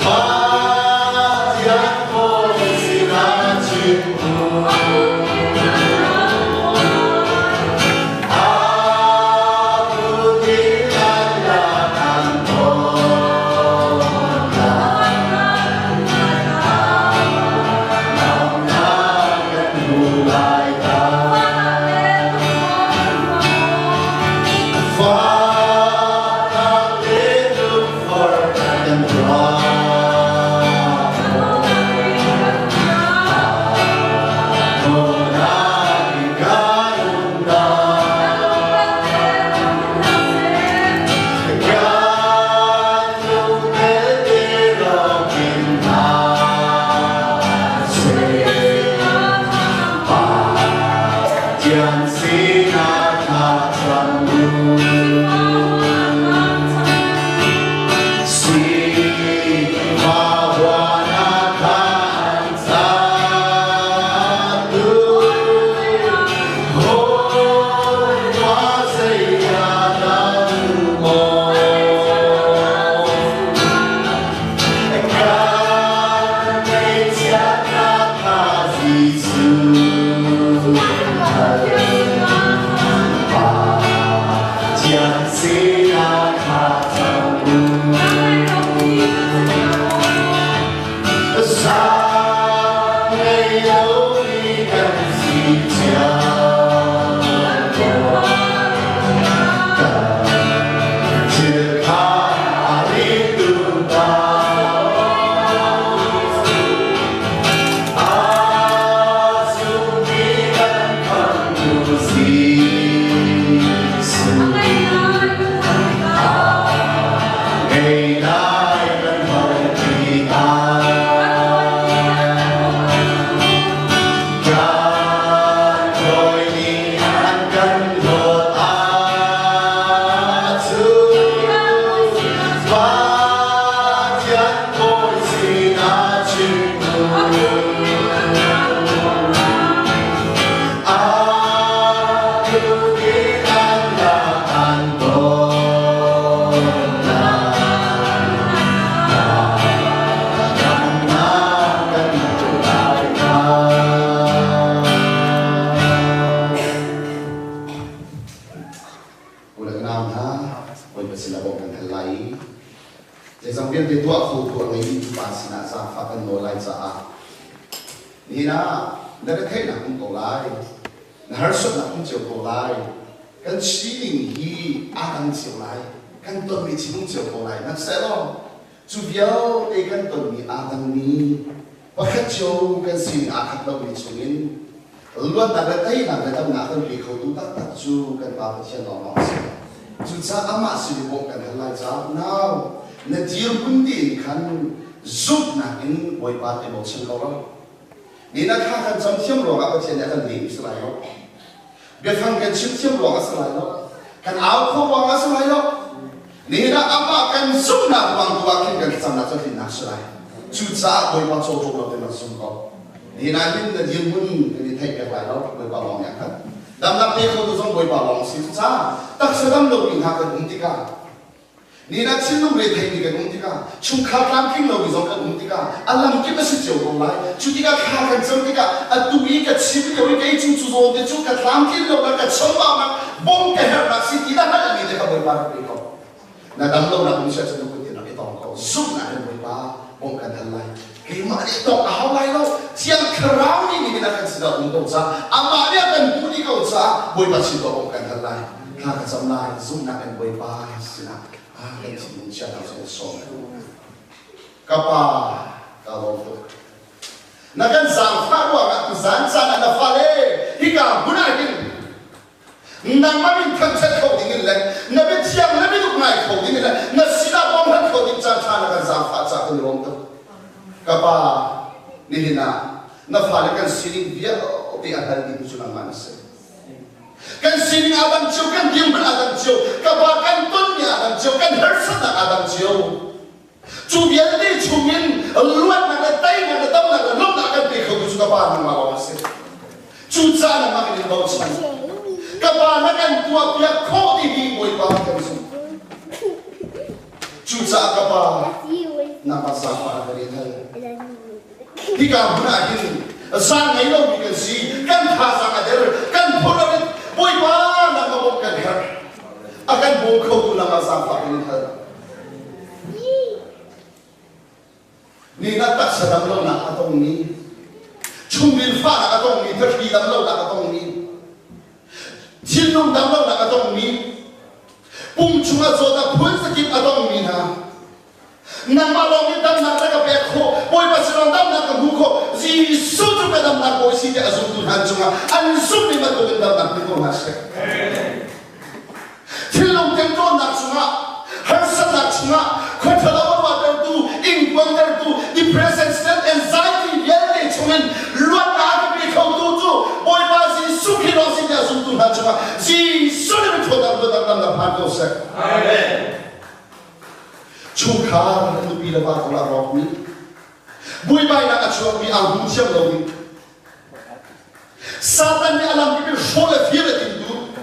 ṭha Amah kha him loin Hmanhah kan Nihin ah na retheihnak um ko lai, na harsatnak um cio ko lai, kan sining hi aa dang cio lai, kan tonmi thil um cio ko lai. Hmanhsehlaw cu vialte kan tonmi aa dangmi pakhat cio kan sining aa khat lomi chungin luatnak le teinak le damnak kan pe khotu taktak cu kan Pa Pathian lawnglawng a si. Cucaah amah sin i bawmh kan hal lai caah nau na dirhmun tein khan zumhnak in Bawipa i bochan ko lo. Ni na thla kan cam thiam ruangah Pathian nih a kan lehmi si lai lo. Biafang kan chim thiam ruangah a si lai lo. Kan au khawh ruangah a si lai lo. Nihin ah amah kan zumhnak ruang tu ah khin kan thlacamnak cu tlinnak a si lai. Cucaah Bawipa cawtum lo tein rak zum ko. Nihin ah hin na dirhmun kan i theih piak lai lo. Bawipa lawng nih a hngalh. Damnak pe khotu zong Bawipa lawng a si. Cucaah taksa dam lomi hna kan um tikah Ni na thinlung retheimi kan um tikah, chungkhar tlamtling lomi zong kan um tikah, a lamkip a si cio ko lai. Cu tikah thla kan cam tikah atu i ka chim lio i kei cu cu zawn te cu ka tlamtlin lonak, ka chambaunak, bawmh ka herhnak si ti na hngalhmi te kha Bawipa rak pe ko. Na dam lonak um sia cu na kut in rak i tong ko. Zumhnak in Bawipa bawmh kan hal lai. Keimah nih tawk a hau lai lo. Thiang Thlarau nih nihin a kan sinah um ko caah, amah nih a kan hmuh dih ko caah Bawipa sin tuah bawmh kan hal lai. Thla ka cam lai, zumhnak in Bawipa sinah ah kan thinlung chiahnak cu kan sawm. Ka pa, ka lawm tuk. Na kan zaangfah ruangah tuzaan caan ah na fale hika hmun ah hin Nangmah min thangṭhat kho dingin le na biathiang na biaduk ngai kho dingin le na sinah bawmhanh kho ding caan ṭha na kan zaangfah caah kan i lawm tuk. Ka Pa, nihin ah na fale kan sining vialte a hngal dihtu cu nangmah na si. Kan sining aa dang cio, kan dirhmun aa dang cio, ka Pa kan tonmi aa dang cio, kan harsatnak aa dang cio. Cu vialte chungin luatnak le teinak le damnak le lawmhnak kan pe khotu cu ka Pa nangmah lawng a si. Cucaah nangmah kan in bochan. Ka Pa na kan tuahpiak khawh ti hi Bawipa kan zumh. Cucaah ka Pa, nangmah zaangfah na kan in hal. Hika hmun ah hin zaang ngei lomi kan si, kan thazaang a der, kan phur a rit. Bawipa nangmah bawmh kan herh. A kan bawm khotu nangmah zaangfah kan in hal. Ni na taksa dam lonak a tongmi, chungril fahnak a tongmi, thahri dam lonak a tongmi, thinlung dam lonak a tongmi, pum chungah zawtnak phun zakip a tongmi hna, nangmah lawng nih damnak na ka pek khawh, Bawipa sinah damnak ka hmuh khawh, Jesuh cu ka damnak Bawi si tiah a zumtu hna cungah an zumhmi bantukin damnak hmu ko hna seh. Thinlung temtuarnak chungah, harsatnak chungah, khuaṭhalo a ruahtertu, ingpuantertu, depression, stress, anxiety vialte chungin luatnak a ka pe khotu cu Bawipa Jesuh Khrih lawng si tiah zumtu hna cungah Jesuh nih mithawnnak luatnak lam phan ko seh. Amen. Chungkhar nupi le va kong a rawkmi, buaibainak a chuakmi, aa hmu thiam lomi, Satan nih a lamkip in hrawh le fir a timtu,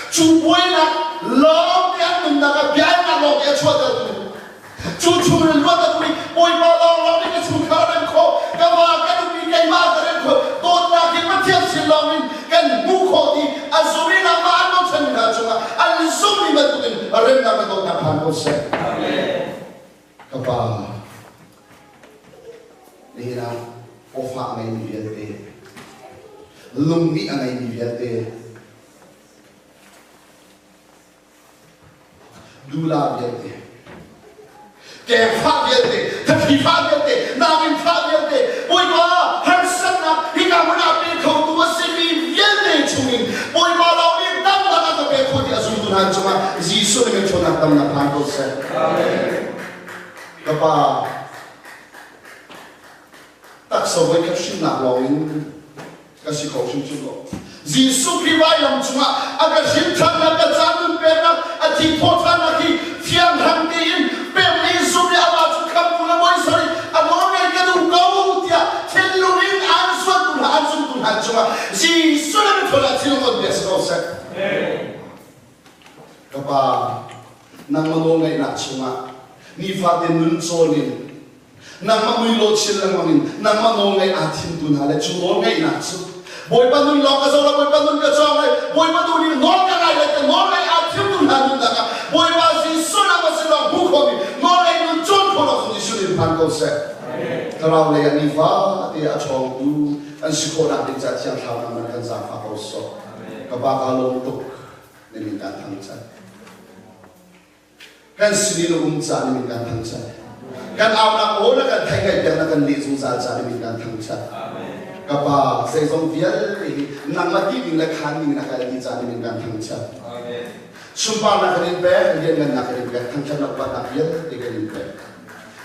cu buainak lawngte an nunnak ah biahalnak lawngte a chuahtertu, cu chungin luat a duh i Bawipa lawnglawng nih ka chungkhar a rem khawh, ka va ka nupi keimah ka rem khawh, dawtnak hi Pathian sin lawngin kan hmuh khawh ti a zum i nangmah an bochanmi hna cungah an zummi bantukin remnak le dawtnak phan ko seh. Ka pa, nihin ah awfa a ngeimi vialte, lungmih a ngeimi vialte, dula vialte, kengfah vialte, thathi fah vialte, nakin fah vialte, Bawipa harsatnak hika hmun ah pe khotu a simi vialte chungin Bawipa lawng nih damnak a ka pek khawh ti a zumtu hna cungah Jesuh nih kan ṭhawnnak damnak phan ko seh. Ka pa, taksa voikhat hrinnak lawngin ka si kho hrimhrim lo. Jesuh Khrih vailam cungah a ka hrin ṭhannak, ka caan nun peknak, a thi thawhṭhannak hi fianghlang tein pek i zumh i amah cu khamhtu le bawi sari a nawl ngei ka duh ko tiah thinlung in aan sualtu hna, aan zumtu hna cungah Jesuh le mithual ah thil on bia si ko seh. Ka pa, nangmah nawlngaihnak chungah nifate nun cawn in nangmah mui law chin lengmang in nangmah nawlngaih aa thimtu hna le cu nawlngaihnak cu Bawipa nun lawng ka zoh lo, Bawipa nun ka cawng lai, Bawipa tu nih nawl ka ngai lai, ka nawlngaih aa thimtu hna nunnak ah Bawipa Jesuh nangmah sin lawng hmu khomi nawlngaih nun cawn khawh lo Jesuh nih phan ko seh. Thlarau lei ah nifa te a ṭhawngtu an si khawhnak ding caah Thiang Thlarau nangmah nih kan zaangfah ko sawh. Ka pa kaa lawm tuk na min kaan thangṭhat. Kan sin i na um caah na min kaan thangṭhat. Kan aunak aw na kan theih ngaihpiak na kan leh zungzal caah na min kaan thangṭhat. Ka pa zeizong vialte hi nangmah ti ding le khaan ding in a kal dih caah na min kaan thangṭhat. Sunparnak kan in pek, lianngannak kan in pek, thangṭhatnak upatnak vialte kan in pek.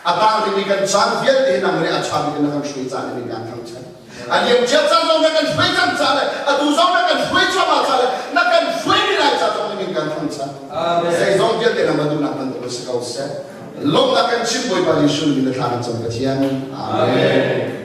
A tang dingmi kan caan vialte hi nang nih a ṭha bik in na kan hruai caah na min kaan thangṭhat. A liam cia caan zong na kan hruai cang caah le atu zong na kan hruai cuahmah caah le na kan hruaimi lai caah zong na min kaan thangṭhat. Zeizong vialte nangmah duhnak bantuk in si ko seh. Lawmhnak kan chim Bawipa Jesuh min na thla kan cam Pathian. Amen.